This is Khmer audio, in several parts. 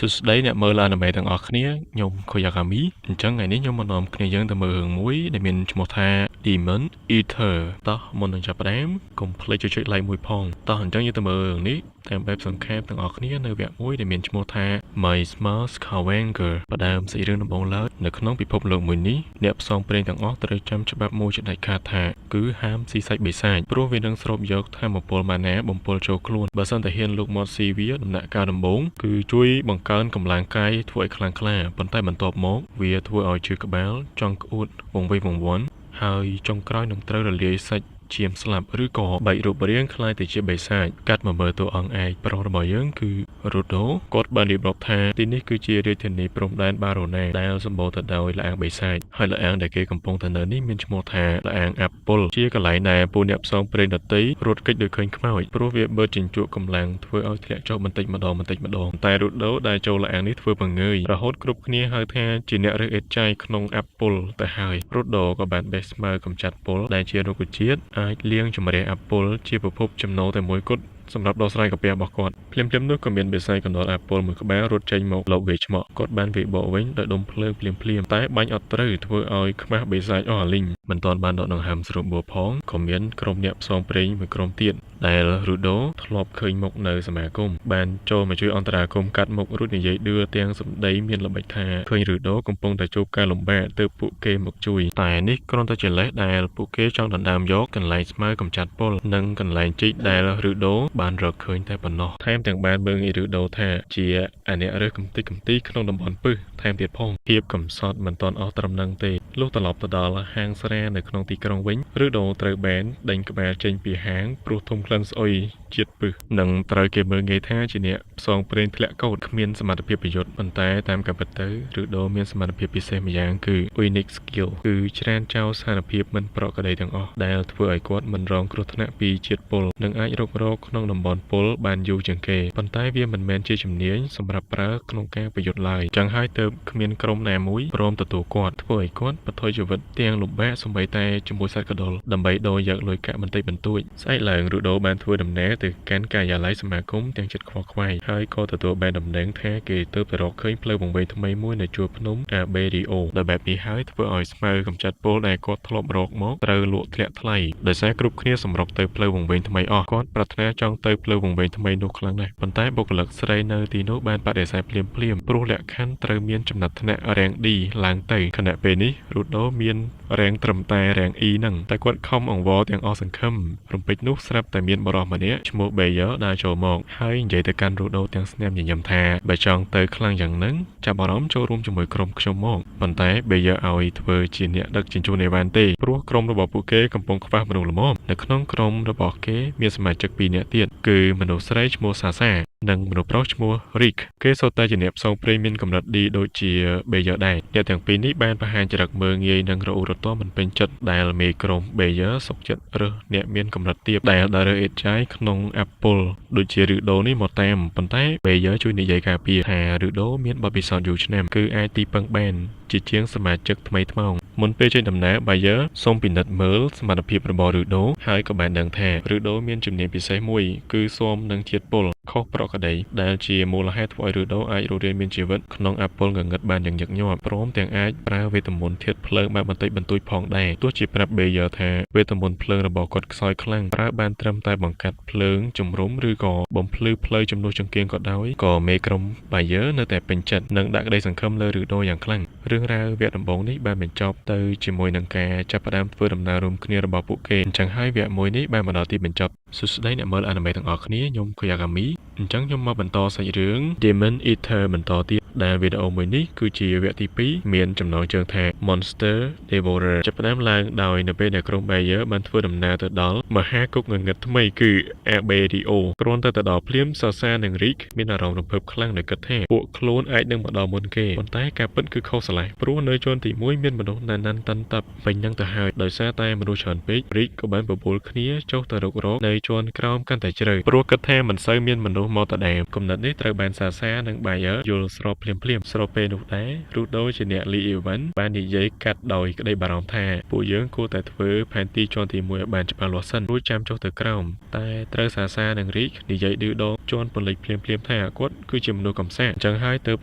សួស្តីអ្នកមើលអានិមេទាំងអស់គ្នាខ្ញុំខូយ៉ាកាមីអញ្ចឹងថ្ងៃនេះខ្ញុំមកនាំគ្នាយើងទៅមើលរឿងមួយដែលមានឈ្មោះថា Demon Eater តោះមុននឹងចាប់ផ្ដើមកុំភ្លេចចុច like មួយផងតោះអញ្ចឹងយើងទៅមើលរឿងនេះតាមបែបសង្ខេបទាំងអស់គ្នានៅវគ្គមួយដែលមានឈ្មោះថា My Small Scavenger ផ្ដើមសាច់រឿងដំបូងឡើយនៅក្នុងពិភពលោកមួយនេះអ្នកផ្សងព្រេងទាំងអស់ត្រូវចាំច្បាប់មួយជាដាច់ខាតថាគឺហាមស៊ីសាច់បិសាចព្រោះវានឹងស្រូបយកថាមពលម៉ាណាបំពុលចូលខ្លួនបើសិនតែហ៊ានលូកមាត់ស៊ីវាដំណាក់កាលដំបូងគឺជួយបង្កើនកម្លាំងកាយធ្វើឲ្យខ្លាំងក្លាប៉ុន្តែបន្ទាប់មកវាធ្វើឲ្យឈឺក្បាលចង់ក្អួតវង្វេងវង្វាន់ហើយចុងក្រោយនឹងត្រូវរលាយសាច់ឈាមស្លាប់ឬក៏បែករូបរាងក្លាយទៅជាបិសាចកាត់មកមើលតួអង្គឯកប្រុសរបស់យើងគឺរូដូគាត់បានរៀបរាប់ថាទីនេះគឺជារាជធានីព្រំដែនបារ៉ូណាដែលសម្បូរទៅដោយល្អាងបិសាចហើយល្អាងដែលគេកំពុងតែនៅនេះមានឈ្មោះថាល្អាងអាប់ពុលជាកន្លែងដែលពួកអ្នកផ្សងព្រេងដទៃរត់គេចដោយឃើញខ្មោចព្រោះវាបឺតជញ្ជក់កម្លាំងធ្វើឲ្យធ្លាក់ចុះបន្តិចម្ដងបន្តិចម្ដងតែរូដូដែលចូលល្អាងនេះធ្វើបង្ងើយរហូតគ្រប់គ្នាហៅថាជាអ្នករើសអេតចាយក្នុងអាប់ពុលទៅហើយរូដូក៏បានបេះស្មៅកម្ចាត់ពុលដែលជារុក្ខជាតិអាចលាងជម្រះអាប់ពុលជាប្រភពចំណូលតែមួយគត់សម្រាប់ដោះស្រាយកាពះរបស់គាត់ភ្លាមៗនោះក៏មានបិសាចកណ្ដុរអាប់ពុលមួយក្បាលរត់ចេញមកលបវាយឆ្មក់គាត់បានវាយបកវិញដោយដុំភ្លើងភ្លាមៗតែបាញ់អត់ត្រូវធ្វើឲ្យខ្មាស់បិសាចអស់អាលីងមិនទាន់បានដកដង្ហើមស្រួលបួផងក៏មានក្រុមអ្នកផ្សងព្រេងមួយក្រុមទៀតដែលរូដូធ្លាប់ឃើញមុខនៅសមាគមបានចូលមកជួយអន្តរាគមន៍កាត់មុខរួចនិយាយដឿទាំងសម្ដីមានល្បិចថាឃើញរូដូកំពុងតែជួបការលំបាកទើបពួកគេមកជួយតែនេះគ្រាន់តែជាលេសដែលពួកគេចង់ដណ្ដើមយកកន្លែងស្មៅកម្ចាត់ពុលនិងកន្លែងជីកដែលរូដូបានរកឃើញតែប៉ុណ្ណោះថែមទាំងបានមើងងាយរូដូថាជាអអ្នករើសកំតិចកំទីក្នុងតំបន់ពឹសថែមទៀតផងភាពកំសត់មិនទាន់អស់ត្រឹមនឹងទេលុះត្រឡប់ទៅដល់ហាងស្រានៅក្នុងទីក្រុងវិញរូដូត្រូវបានដេញក្បាលចេញពីហាងព្រោះធំក្លិនស្អុយជាតិពឹសនិងត្រូវគេមើលងាយថាជាអ្នកផ្សងព្រេងធ្លាក់កោតគ្មានសមត្ថភាពប្រយុទ្ធប៉ុន្តែតាមការពិតទៅរូដូមានសមត្ថភាពពិសេសម្យ៉ាងគឺ Unique Skill គឺច្រានចោលស្ថានភាពមិនប្រក្រតីទាំងអស់ដែលធ្វើឲ្យគាត់មិនរងគ្រោះថ្នាក់ពីជាតិពុលនិងអាចរុករកក្នុងតំបន់ពុលបានយូរជាងគេប៉ុន្តែវាមិនមែនជាជំនាញសម្រាប់ប្រើក្នុងការប្រយុទ្ធឡើយចឹងហើយទើបគ្មានក្រុមណាមួយព្រមទទួលគាត់ធ្វើឲ្យគាត់បន្ថយជីវិតទាំងលំបាកសូម្បីតែជាមួយសត្វកណ្ដុរដើម្បីដូរយកលុយកាក់បន្តិចបន្តួចស្អែកឡើងរូដូបានធ្វើដំណើរទៅកាន់ការិយាល័យសមាគមទាំងចិត្តខ្វល់ខ្វាយហើយក៏ទទួលបានដំណឹងថាគេទើបតែរកឃើញផ្លូវវង្វេងថ្មីមួយនៅជួរភ្នំអាបេរីអូដោយបែបនេះហើយធ្វើឲ្យស្មៅកម្ចាត់ពុលដែលគាត់ធ្លាប់រកមកត្រូវលក់ធ្លាក់ថ្លៃដោយសារគ្រប់គ្នាសម្រុកទៅផ្លូវវង្វេងថ្មីអស់គាត់ប្រាថ្នាចង់ទៅផ្លូវវង្វេងថ្មីនោះខ្លាំងណាស់ប៉ុន្តែបុគ្គលិកស្រីនៅទីនោះបានបដិសេធភ្លាមភ្លាមព្រោះលក្ខខណ្ឌត្រូវមានចំណាត់ថ្នាក់ rank D ឡើងទៅខណៈពេលនេះរូដូមាន rank ត្រឹមតែ rank E ហ្នឹងតែគាត់ខំអង្វរទាំងអស់សង្ឃឹមរំពេចនោះស្រាប់តែមានបុរសម្នាក់ឈ្មោះ Bayer ដើរចូលមកហើយនិយាយទៅកាន់រូដូទាំងស្នាមញញឹមថាបើចង់ទៅខ្លាំងយ៉ាងហ្នឹងចាប់អារម្មណ៍ចូលរួមជាមួយក្រុមខ្ញុំមកប៉ុន្តែ Bayer ឲ្យធ្វើជាអ្នកដឹកជញ្ជូនអីវ៉ាន់ទេព្រោះក្រុមរបស់ពួកគេកំពុងខ្វះមនុស្សល្មមនៅក្នុងក្រុមរបស់គេមានសមាជិក2នាក់ទៀតគឺមនុស្សស្រីឈ្មោះសាសានិងមនុស្សប្រុសឈ្មោះ Rick គេសុទ្ធតែជាអ្នកផ្សងព្រេងមានកម្រិត D ដូចជា Bayer ដែរអ្នកទាំងពីរនេះបានបង្ហាញចរិតមើលងាយនិងរអ៊ូរទាំមិនពេញចិត្តដែលមេក្រុម Bayer សុខចិត្តរើសអ្នកមានកម្រិតទាបដែលដើររើសអេតចាយក្នុង Apple ដូចជា Rudo នេះមកតាមប៉ុន្តែ Bayer ជួយនិយាយការពារថា Rudo មានបទពិសោធន៍យូរឆ្នាំគឺអាចទីពឹងបានជាជាងសមាជិកថ្មីថ្មោងមុនពេលចេញដំណើរ Bayer សូមពិនិត្យមើលសមត្ថភាពរបស់ Rudo ហើយក៏បានដឹងថា Rudo មានជំនាញពិសេសមួយគឺស៊ាំនឹងជាតិពុលខុសប្រក្រតីដែលជាមូលហេតុធ្វើឲ្យ Rudo អាចរស់រានមានជីវិតក្នុងអាប់ពុលងងឹតបានយ៉ាងញឹកញាប់ព្រមទាំងអាចប្រើវេទមន្តធាតុភ្លើងបានបន្តិចបន្តួចផងដែរទោះជាប្រាប់ Bayer ថាវេទមន្តភ្លើងរបស់គាត់ខ្សោយខ្លាំងប្រើបានត្រឹមតែបង្កាត់ភ្លើងជំរុំឬក៏បំភ្លឺផ្លូវជំនួសចង្គៀងក៏ដោយក៏មេក្រុម Bayer នៅតែពេញចិត្តនិងដាក់ក្តីសង្ឃឹមលើ Rudo យ៉ាងខ្លាំងរឿងរ៉ាវវគ្គដំបូងនេះបានបញ្ចប់ទៅជាមួយនឹងការចាប់ផ្ដើមធ្វើដំណើររួមគ្នារបស់ពួកគេអញ្ចឹងហើយវគ្គមួយនេះបានមកដល់ទីបញ្ចប់សួស្តីអ្នកមើលអានិមេទាំងអស់គ្នាខ្ញុំខូយ៉ាកាមីអញ្ចឹងខ្ញុំមកបន្តសាច់រឿង Demon Eater បន្តទៀតដែលវីដេអូមួយនេះគឺជាវគ្គទី2មានចំណងជើងថា Monster Devourer ចាប់ផ្ដើមឡើងដោយនៅពេលដែលក្រុម Bayer បានធ្វើដំណើរទៅដល់មហាគុកងងឹតថ្មីគឺ Aberio គ្រាន់តែទៅដល់ភ្លាមសាសានិង Rick មានអារម្មណ៍រំភើបខ្លាំងដោយគិតថាពួកខ្លួនអាចនឹងមកដល់មុនគេប៉ុន្តែការពិតគឺខុសស្រឡះព្រោះនៅជាន់ទី1មានមនុស្សណែនណាន់តាន់តាប់ពេញនឹងទៅហើយដោយសារតែមនុស្សច្រើនពេក Rick ក៏បានបបួលគ្នាចុះទៅរុករកនៅជាន់ក្រោមកាន់តែជ្រៅព្រោះគិតថាមិនសូវមានមនុស្សមកដដែលគំនិតនេះត្រូវបានសាសានិង Bayer យល់ស្រប ភ្លាមៗស្របពេលនោះដែររូដូជាអ្នក lead event បាននិយាយកាត់ដោយក្តីបារម្ភថាពួកយើងគួរតែធ្វើផែនទីជាន់ទី1ឲ្យបានច្បាស់លាស់សិនរួចចាំចុះទៅក្រោមតែត្រូវសាសានិងរីកនិយាយឌឺដងជន់ពន្លិចភ្លាមៗថាគាត់គឺជាមនុស្សកំសាកអញ្ចឹងហើយទៅ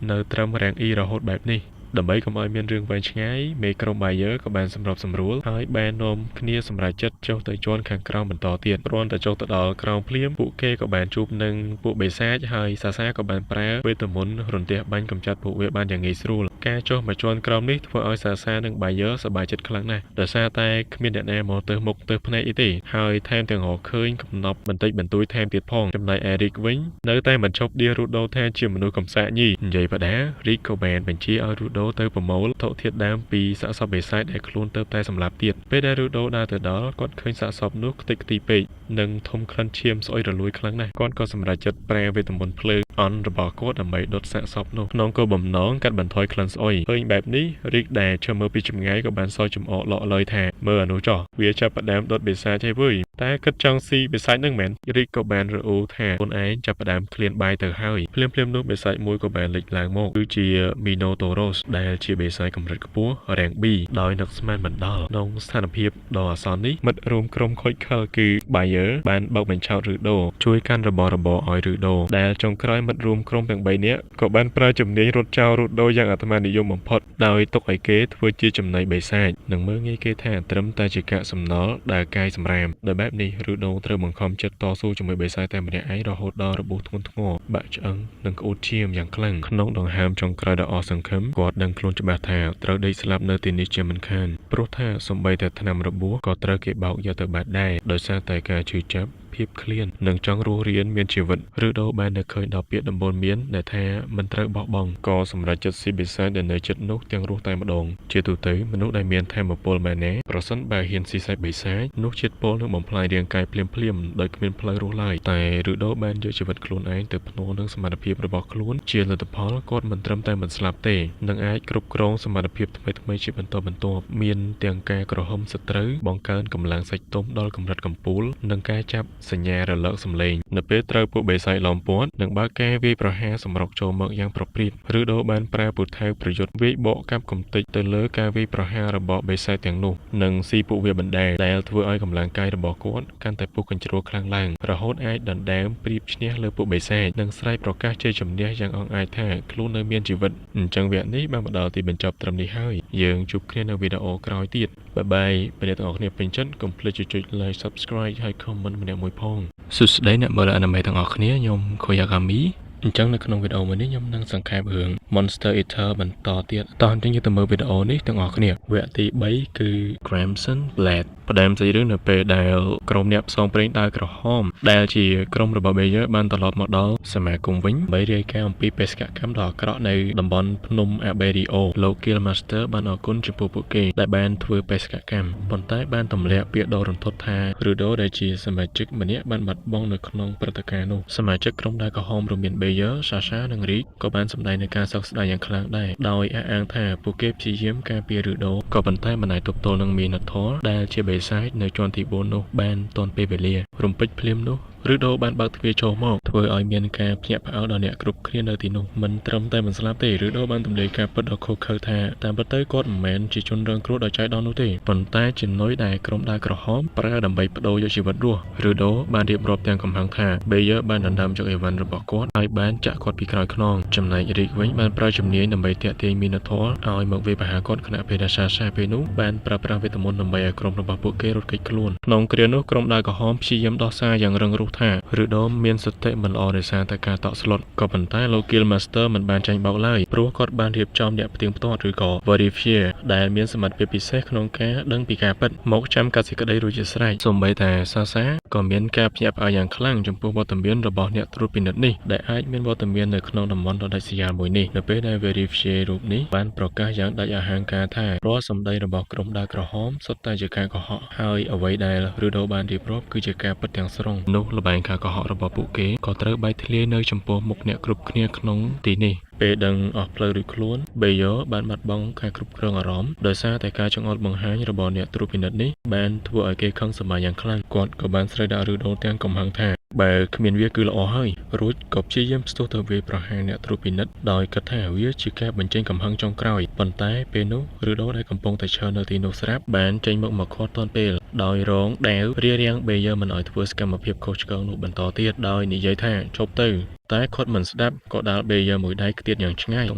នៅត្រឹមរាំង E រហូតបែបនេះដើម្បីកុំឲ្យមានរឿងវែងឆ្ងាយមេក្រុម Bayer ក៏បានសម្របសម្រួលហើយបាននាំគ្នាសម្រេចចិត្តចុះទៅជាន់ខាងក្រោមបន្តទៀតគ្រាន់តែចុះទៅដល់ក្រោមភ្លាមពួកគេក៏បានជួបនឹងពួកបិសាចហើយសាសាក៏បានប្រើវេទមន្តរន្ទះបាញ់កម្ចាត់ពួកវាបានយ៉ាងងាយស្រួលការចុះមកជាន់ក្រោមនេះធ្វើឲ្យសាសានិង Bayer សប្បាយចិត្តខ្លាំងណាស់ដោយសារតែគ្មានអ្នកណាមកទើសមុខទើសភ្នែកអីទេហើយថែមទាំងរកឃើញកំណប់បន្តិចបន្តួចថែមទៀតផងចំណែក Eric វិញនៅតែមិនឈប់ដៀលរូដូថាជាមនុស្សកំសាកញីនិយាយបដារីកក៏បានបញ្ជាឲ្យរូដូទៅប្រមូលវត្ថុធាតុដើមពីសាកសពបិសាចដែលខ្លួនទៅតែសម្លាប់ទៀតពេលដែលរូដូដើរទៅដល់គាត់ឃើញសាកសពនោះខ្ទេចខ្ទីពេកនិងធំក្លិនឈាមស្អុយរលួយខ្លាំងណាស់គាត់ក៏សម្រេចចិត្តប្រើវេទមន្តភ្លើងអន់របស់គាត់ដើម្បីដុតសាកសពនោះក្នុងគោលបំណងកាត់បន្ថយក្លិនស្អុយឃើញបែបនេះរីកដែលឈើមើលពីចម្ងាយក៏បានសើចចំអកលក់លើយថាមើលអានោះចោះវាចាប់ផ្ដើមដុតបិសាចហើយវើយតែគិតចង់ស៊ីបិសាចនឹងមែនរីកក៏បានរអ៊ូថាខ្លួនឯងចាប់ផ្ដើមឃ្លានបាយទៅហើយភ្លាមៗនោះបិសាចមួយក៏បានលេចឡើងមកគឺជា Minotaurus ដែលជាបិសាចកម្រិតខ្ពស់រាំង B ដោយនឹកស្មានមិនដល់ក្នុងស្ថានភាពដ៏អាសន្ននេះមិត្តរួមក្រុមខូចខលគឺ Bayer បានបើកបញ្ឆោតឬដូជួយកាន់របស់របរឲ្យឬដូដែលចុងក្រោយមិត្តរួមក្រុមទាំង3នាក់ក៏បានប្រើជំនាញរត់ចោលរូដូយ៉ាងអាត្មានិយមបំផុតដោយទុកឲ្យគេធ្វើជាចំណីបិសាចនិងមើលងាយគេថាត្រឹមតែជាកាកសំណល់ដែលកាយសម្រាមដោយបែបនេះឬដូត្រូវបង្ខំចិត្តតស៊ូជាមួយបិសាចតែម្នាក់ឯងរហូតដល់របួសធ្ងន់ធ្ងរបាក់ឆ្អឹងនិងក្អួតឈាមយ៉ាងខ្លាំងក្នុងដង្ហើមចុងក្រោយដ៏អស់សង្ឃឹមគាត់ដឹងខ្លួនច្បាស់ថាត្រូវដេកស្លាប់នៅទីនេះជាមិនខានព្រោះថាសូម្បីតែថ្នាំរបួសក៏ត្រូវគេបោកយកទៅបាត់ដែរដោយសារតែការឈឺចាប់ភាពឃ្លាននិងចង់រស់រានមានជីវិតឬដូបាននឹកឃើញដល់ពាក្យដំបូន្មានដែលថាមិនត្រូវបោះបង់ក៏សម្រេចចិត្តស៊ីបិសាចដែលនៅជិតនោះទាំងរស់តែម្ដងជាទូទៅមនុស្សដែលមានធម៌ពលម៉ាណាប្រសិនបើហ៊ានស៊ីសាច់បិសាចនោះជាតិពុលនឹងបំផ្លាញរាងកាយភ្លាមៗដោយគ្មានផ្លូវរស់ឡើយតែឬដូបានយកជីវិតខ្លួនឯងទៅភ្នាល់នឹងសមត្ថភាពរបស់ខ្លួនជាលទ្ធផលគាត់មិនត្រឹមតែមិនស្លាប់ទេនឹងអាចគ្រប់គ្រងសមត្ថភាពថ្មីៗជាបន្តបន្ទាប់មានទាំងការក្រហមសត្រូវបង្កើនកម្លាំងសាច់ទុំដល់កម្រិតកំពូលនិងការចាប់សញ្ញារលកសំឡេងនៅពេលត្រូវពួកបិសាចឡោមព័ទ្ធនិងបើកការវាយប្រហារសម្រុកចូលមកយ៉ាងប្រព្រាតឬដូបានប្រើពូថៅប្រយុទ្ធវាយបកកាប់កំទេចទៅលើការវាយប្រហាររបស់បិសាចទាំងនោះនិងស៊ីពួកវាបណ្ដាដែលធ្វើឲ្យកម្លាំងកាយរបស់គាត់កាន់តែពុះកញ្ជ្រោលខ្លាំងឡើងរហូតអាចដណ្ដើមព្រៀបឈ្នះលើពួកបិសាចនិងស្រែកប្រកាសជ័យជំនះយ៉ាងអង់អាចថាខ្លួននៅមានជីវិតអញ្ចឹងវគ្គនេះបានមកដល់ទីបញ្ចប់ត្រឹមនេះហើយយើងជួបគ្នានៅវីដេអូក្រោយទៀត bye bye ពេលអ្នកទាំងអស់គ្នាពេញចិត្តកុំភ្លេចចុច like subscribe ហើយ comment ម្នាក់មួយផងសួស្តីអ្នកមើល anime ទាំងអស់គ្នាខ្ញុំ Koyagami អញ្ចឹងនៅក្នុងវីដេអូមួយនេះខ្ញុំនឹងសង្ខេបរឿង Monster Eater បន្តទៀតតោះអញ្ចឹងយើងទៅមើលវីដេអូនេះទាំងអស់គ្នាវគ្គទី3គឺ Crimson Blade ផ្ដើមសាច់រឿងនៅពេលដែលក្រុមអ្នកផ្សងព្រេងដាវក្រហមដែលជាក្រុមរបស់ Bayer បានត្រឡប់មកដល់សមាគមវិញដើម្បីរាយការណ៍អំពីបេសកកម្មដ៏អាក្រក់នៅតំបន់ភ្នំ Aberio លោក Killmaster បានអរគុណចំពោះពួកគេដែលបានធ្វើបេសកកម្មប៉ុន្តែបានទម្លាក់ពាក្យដ៏រន្ធត់ថា Rudo ដែលជាសមាជិកម្នាក់បានបាត់បង់នៅក្នុងព្រឹត្តិការណ៍នោះសមាជិកក្រុមដាវក្រហមរួមមាន Bayer, Sasha និង Rick ក៏បានសម្ដែងនូវការសោកស្ដាយយ៉ាងខ្លាំងដែរដោយអះអាងថាពួកគេព្យាយាមការពារ Rudo ក៏ប៉ុន្តែមិនអាចទប់ទល់នឹង Minotaur ដែលជាបិសាចនៅជាន់ទី4នោះបានទាន់ពេលវេលារំពេចភ្លាមនោះឬដូបានបើកទ្វារចូលមកធ្វើឲ្យមានការភ្ញាក់ផ្អើលដល់អ្នកគ្រប់គ្នានៅទីនោះមិនត្រឹមតែមិនស្លាប់ទេឬដូបានទម្លាយការពិតដ៏ឃោរឃៅថាតាមពិតទៅគាត់មិនមែនជាជនរងគ្រោះដោយចៃដន្យនោះទេប៉ុន្តែជានុយដែលក្រុមដាវក្រហមប្រើដើម្បីបដូរយកជីវិតរស់ឬដូបានរៀបរាប់ទាំងកំហឹងថា Bayer បានដណ្ដើមយកអីវ៉ាន់របស់គាត់ហើយបានចាក់គាត់ពីក្រោយខ្នងចំណែក Rick វិញបានប្រើជំនាញដើម្បីទាក់ទាញ Minotaur ឲ្យមកវាយប្រហារគាត់ខណៈពេលដែល Sasha ពេលនោះបានប្រើប្រាស់វេទមន្តដើម្បីឲ្យក្រុមរបស់ពួកគេរត់គេចខ្លួនក្នុងគ្រានោះក្រុមដាវក្រហមព្យាយាមដោះសារយ៉ាងរឹងរូសថាឬដូមានសតិមិនល្អដោយសារតែការតក់ស្លុតក៏ប៉ុន្តែលោក Killmaster មិនបានចាញ់បោកឡើយព្រោះគាត់បានរៀបចំអ្នកផ្ទៀងផ្ទាត់ឬក៏ Verifier ដែលមានសមត្ថភាពពិសេសក្នុងការដឹងពីការពិតមកចាំកាត់សេចក្តីរួចជាស្រេចសូម្បីតែសាសាក៏មានការភ្ញាក់ផ្អើលយ៉ាងខ្លាំងចំពោះវត្តមានរបស់អ្នកត្រួតពិនិត្យនេះដែលអាចមានវត្តមាននៅក្នុងតំបន់ដ៏ដាច់ស្រយាលមួយនេះនៅពេលដែល Verifier រូបនេះបានប្រកាសយ៉ាងដាច់អហង្ការថារាល់សម្ដីរបស់ក្រុមដាវក្រហមសុទ្ធតែជាការកុហកហើយអ្វីដែលឬដូបានរៀបរាប់គឺជាការពិតទាំងស្រុងនោះល្បែងការកុហករបស់ពួកគេក៏ត្រូវបែកធ្លាយនៅចំពោះមុខអ្នកគ្រប់គ្នាក្នុងទីនេះពេលដឹងអស់ផ្លូវរួចខ្លួនបេយ៉ូបានបាត់បង់ការគ្រប់គ្រងអារម្មណ៍ដោយសារតែការចង្អុលបង្ហាញរបស់អ្នកត្រួតពិនិត្យនេះបានធ្វើឲ្យគេខឹងសម្បាយ៉ាងខ្លាំងគាត់ក៏បានស្រែកដាក់ឬដូទាំងកំហឹងថា បើគ្មានវាគឺល្អហើយរួចក៏ព្យាយាមស្ទុះទៅវាយប្រហារអ្នកត្រួតពិនិត្យដោយគិតថាវាជាការបញ្ចេញកំហឹងចុងក្រោយប៉ុន្តែពេលនោះឬដូដែលកំពុងតែឈរនៅទីនោះស្រាប់បានចេញមកមកឃាត់ទាន់ពេលដោយរងដាវរារាំងបេយើមិនឲ្យធ្វើសកម្មភាពខុសឆ្គងនោះបន្តទៀតដោយនិយាយថាឈប់ទៅតែគាត់មិនស្ដាប់ក៏ដាល់បេយើមួយដៃខ្ទាតយ៉ាងឆ្ងាយទ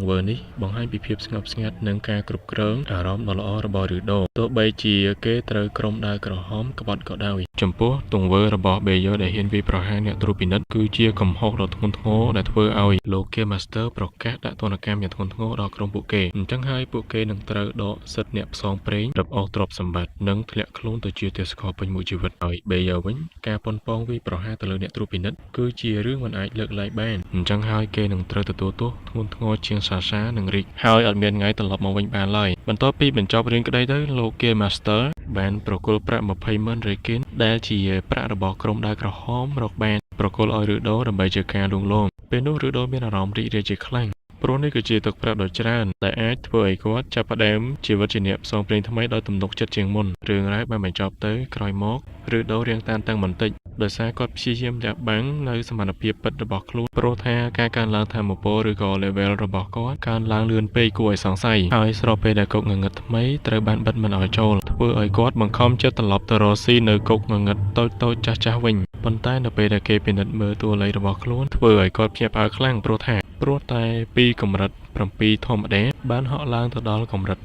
ង្វើនេះបង្ហាញពីភាពស្ងប់ស្ងាត់និងការគ្រប់គ្រងអារម្មណ៍ដ៏ល្អរបស់ឬដូទោះបីជាគេត្រូវក្រុមដាវក្រហមក្បត់ក៏ដោយចំពោះទង្វើរបស់បេយើដែលហ៊ានវាយប្រហារអ្នកត្រួតពិនិត្យគឺជាកំហុសដ៏ធ្ងន់ធ្ងរដែលធ្វើឲ្យលោក Guild Master ប្រកាសដាក់ទណ្ឌកម្មយ៉ាងធ្ងន់ធ្ងរដល់ក្រុមពួកគេអញ្ចឹងហើយពួកគេនឹងត្រូវដកសិទ្ធិអ្នកផ្សងព្រេងរឹបអូសទ្រព្យសម្បត្តិនិងធ្លាក់ខ្លួនទៅជាទាសករពេញមួយជីវិតហើយបេយើវិញការប៉ុនប៉ងវាយប្រហារទៅលើអ្នកត្រួតពិនិត្យគឺជារឿងមិនអាចលើកលែងបានអញ្ចឹងហើយគេនឹងត្រូវទទួលទោសធ្ងន់ធ្ងរជាងសាសានិងរីកហើយអត់មានថ្ងៃត្រឡប់មកវិញបានឡើយបន្ទាប់ពីបញ្ចប់រឿងក្តីទៅលោក Guild Master បានប្រគល់ប្រាក់20ម៉ឺនរេគិនដែលជាប្រាក់របស់ក្រុមដាវក្រហមរកបានប្រគល់ឲ្យឬដូដើម្បីជាការលួងលោមពេលនោះឬដូមានអារម្មណ៍រីករាយជាខ្លាំងព្រោះនេះគឺជាទឹកប្រាក់ដ៏ច្រើនដែលអាចធ្វើឲ្យគាត់ចាប់ផ្ដើមជីវិតជាអ្នកផ្សងព្រេងថ្មីដោយទំនុកចិត្តជាងមុនរឿងរ៉ាវបានបញ្ចប់ទៅក្រោយមកឬដូរៀងតានតឹងបន្តិចដោយសារគាត់ព្យាយាមលាក់បាំងនៅសមត្ថភាពពិតរបស់ខ្លួនព្រោះថាការកើនឡើងថាមពលឬក៏ level របស់គាត់កើនឡើងលឿនពេកគួរឲ្យសង្ស័យហើយស្របពេលដែលគុកងងឹតថ្មីត្រូវបានបិទមិនឲ្យចូលធ្វើឲ្យគាត់បង្ខំចិត្តត្រឡប់ទៅរកស៊ីនៅគុកងងឹតតូចៗចាស់ៗវិញប៉ុន្តែនៅពេលដែលគេពិនិត្យមើលតួលេខរបស់ខ្លួនធ្វើឲ្យគាត់ភ្ញាក់ផ្អើលខ្លាំងព្រោះថាព្រោះតែពីកម្រិត7ធម្មតាបានហក់ឡើងទៅដល់កម្រិត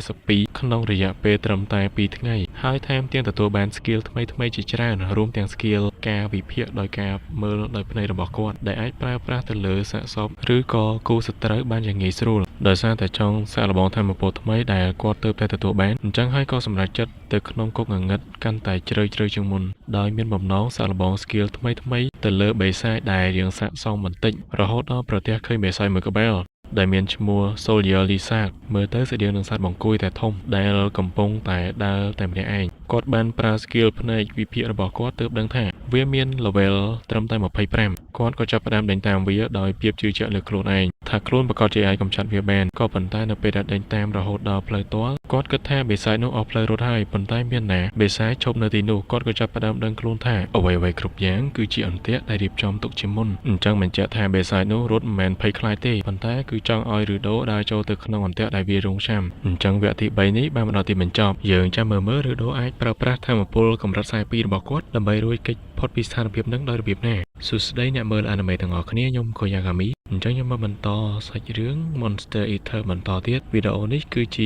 42ក្នុងរយៈពេលត្រឹមតែ2ថ្ងៃហើយថែមទាំងទទួលបាន skill ថ្មីៗជាច្រើនរួមទាំង skill ការវិភាគដោយការមើលដោយភ្នែករបស់គាត់ដែលអាចប្រើប្រាស់ទៅលើសាកសពឬក៏គូសត្រូវបានយ៉ាងងាយស្រួលដោយសារតែចង់សាកល្បងធម៌ពលថ្មីដែលគាត់ទើបតែទទួលបានអញ្ចឹងហើយក៏សម្រេចចិត្តទៅក្នុងគុកងងឹតកាន់តែជ្រៅជ្រៅជាងមុនដោយមានបំណងសាកល្បង skill ថ្មីថ្មីទៅលើបិសាចដែលរៀងស័ក្តិសមបន្តិចរហូតដល់ប្រទះឃើញបិសាចមួយក្បាលដែលមានឈ្មោះ Soldier Lizard មើលទៅស្រដៀងនឹងសត្វបង្គួយតែធំដែលកំពុងតែដើរតែម្នាក់ឯងគាត់បានប្រើ skill ភ្នែកវិភាគរបស់គាត់ទើបដឹងថាវាមាន level ត្រឹមតែ25គាត់ក៏ចាប់ផ្ដើមដេញតាមវាដោយភាពជឿជាក់លើខ្លួនឯងថាខ្លួនប្រាកដជាអាចកម្ចាត់វាបានក៏ប៉ុន្តែនៅពេលដែលដេញតាមរហូតដល់ផ្លូវទាល់គាត់គិតថាបិសាចនោះអស់ផ្លូវរត់ហើយប៉ុន្តែមានណាបិសាចឈប់នៅទីនោះគាត់ក៏ចាប់ផ្ដើមដឹងខ្លួនថាអ្វីៗគ្រប់យ៉ាងគឺជាអន្ទាក់ដែលរៀបចំទុកជាមុនអញ្ចឹងបញ្ជាក់ថាបិសាចនោះរត់មិនមែនភ័យខ្លាចទេប៉ុន្តែគឺចង់ឲ្យឬដូដើរចូលទៅក្នុងអន្ទាក់ដែលវារងចាំអញ្ចឹងវគ្គទី3នេះបានមកដល់ទីបញ្ចប់យើងចាំមើលមើលឬដូអាចប្រើប្រាស់ធម៌ពលកម្រិត42របស់គាត់ដើម្បីរួចគេចផុតពីស្ថានភាពនឹងដោយរបៀបណាសួស្តីអ្នកមើលអានិមេទាំងអស់គ្នាខ្ញុំកូយ៉ាហ្គាមីអញ្ចឹងខ្ញុំមកបន្តសាច់រឿង Monster Eater បន្តទៀតវីដេអូនេះគឺជា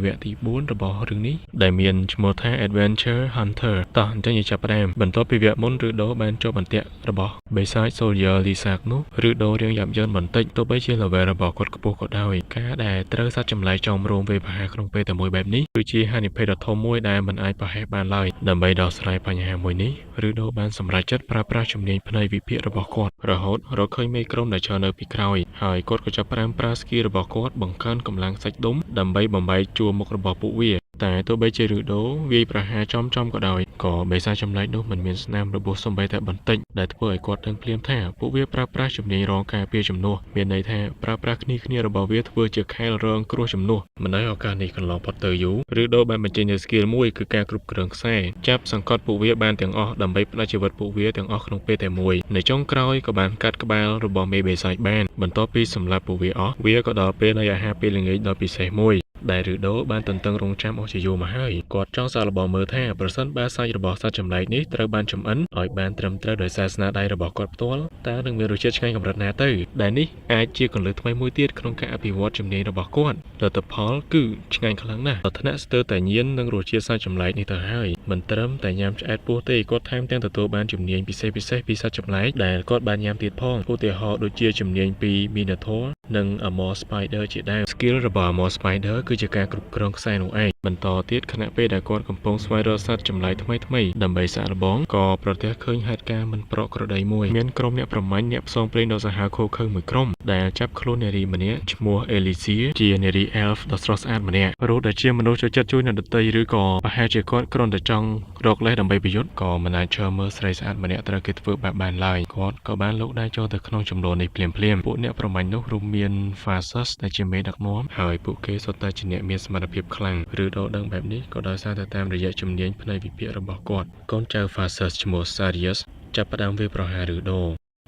វគ្គទី4របស់រឿងនេះដែលមានឈ្មោះថា Adventure Hunter តោះអញ្ចឹងយើងចាប់ផ្ដើមបន្ទាប់ពីវគ្គមុនឬដូបានជាប់អន្ទាក់របស់បិសាច Soldier Lizard នោះឬដូរៀងយ៉ាប់យ៉ឺនបន្តិចទោះបីជា level របស់គាត់ខ្ពស់ក៏ដោយការដែលត្រូវសត្វចម្លែកចោមរោមវាយប្រហារក្នុងពេលតែមួយបែបនេះគឺជាហានិភ័យដ៏ធំមួយដែលមិនអាចប្រហែសបានឡើយដើម្បីដោះស្រាយបញ្ហាមួយនេះឬដូបានសម្រេចចិត្តប្រើប្រាស់ជំនាញផ្នែកវិភាគរបស់គាត់រហូតរកឃើញមេក្រុមដែលឈរនៅពីក្រោយហើយគាត់ក៏ចាប់ផ្ដើមប្រើ skill របស់គាត់បង្កើនកម្លាំងសាច់ដុំដើម្បីបំបែកជួរមុខរបស់ពួកវាតែទោះបីជាឬដូវាយប្រហារចំចំក៏ដោយក៏បិសាចចម្លែកនោះមិនមានស្នាមរបួសសូម្បីតែបន្តិចដែលធ្វើឲ្យគាត់ដឹងភ្លាមថាពួកវាប្រើប្រាស់ជំនាញរងការពារជំនួសមានន័យថាប្រើប្រាស់គ្នាគ្នារបស់វាធ្វើជាខែលរងគ្រោះជំនួសមិនឲ្យឱកាសនេះកន្លងផុតទៅយូរឬដូបានបញ្ចេញនូវ skill មួយគឺការគ្រប់គ្រងខ្សែចាប់សង្កត់ពួកវាបានទាំងអស់ដើម្បីផ្ដាច់ជីវិតពួកវាទាំងអស់ក្នុងពេលតែមួយនៅចុងក្រោយក៏បានកាត់ក្បាលរបស់មេបិសាចបានបន្ទាប់ពីសម្លាប់ពួកវាអស់វាក៏ដល់ពេលនៃអាហារពេលល្ងាចដ៏ពិសេសមួយដែលឬដូបានទន្ទឹងរង់ចាំអស់ជាយូរមកហើយគាត់ចង់សាកល្បងមើលថាប្រសិនបើសាច់របស់សត្វចម្លែកនេះត្រូវបានចម្អិនឲ្យបានត្រឹមត្រូវដោយសារស្នាដៃរបស់គាត់ផ្ទាល់តើនឹងមានរសជាតិឆ្ងាញ់កម្រិតណាទៅដែលនេះអាចជាគន្លឹះថ្មីមួយទៀតក្នុងការអភិវឌ្ឍជំនាញរបស់គាត់លទ្ធផលគឺឆ្ងាញ់ខ្លាំងណាស់ដល់ថ្នាក់ស្ទើរតែញៀននឹងរសជាតិសាច់ចម្លែកនេះទៅហើយមិនត្រឹមតែញ៉ាំឆ្អែតពោះទេគាត់ថែមទាំងទទួលបានជំនាញពិសេសពិសេសពីសត្វចម្លែកដែលគាត់បានញ៉ាំទៀតផងឧទាហរណ៍ដូចជាជំនាញពី Minotaur និង Armor Spider ជាដើម skill របស់ Armor Spider គឺជាការគ្រប់គ្រងខ្សែនោះឯងបន្តទៀតខណៈពេលដែលគាត់កំពុងស្វែងរកសត្វចម្លែកថ្មីថ្មីដើម្បីសាកល្បងក៏ប្រទះឃើញហេតុការណ៍មិនប្រក្រតីមួយមានក្រុមអ្នកប្រមាញ់អ្នកផ្សងព្រេងដ៏សាហាវឃោរឃៅមួយក្រុមដែលចាប់ខ្លួននារីម្នាក់ឈ្មោះអេលីសៀជានារី Elf ដ៏ស្រស់ស្អាតម្នាក់រស់ដែលជាមនុស្សចូលចិត្តជួយអ្នកដទៃឬក៏ប្រហែលជាគាត់គ្រាន់តែចង់រកលេសដើម្បីប្រយុទ្ធក៏មិនអាចឈរមើលស្រីស្អាតម្នាក់ត្រូវគេធ្វើបាបបានឡើយគាត់ក៏បានលូកដៃចូលទៅក្នុងចំនួននេះភ្លាមៗពួកអ្នកប្រមាញ់នោះរួមមាន Fasus ដែលជាមេដឹកនាំហើយពួកគេសុទ្ធតែជាអ្នកមានសមត្ថភាពខ្លាំងឬដដឹងបែបនេះក៏ដោយសារតែតាមរយៈជំនាញផ្នែកវិភាគរបស់គាត់កូនចៅ Fasus ឈ្មោះ Sarius ចាប់ផ្ដើមវាយប្រហារឬដ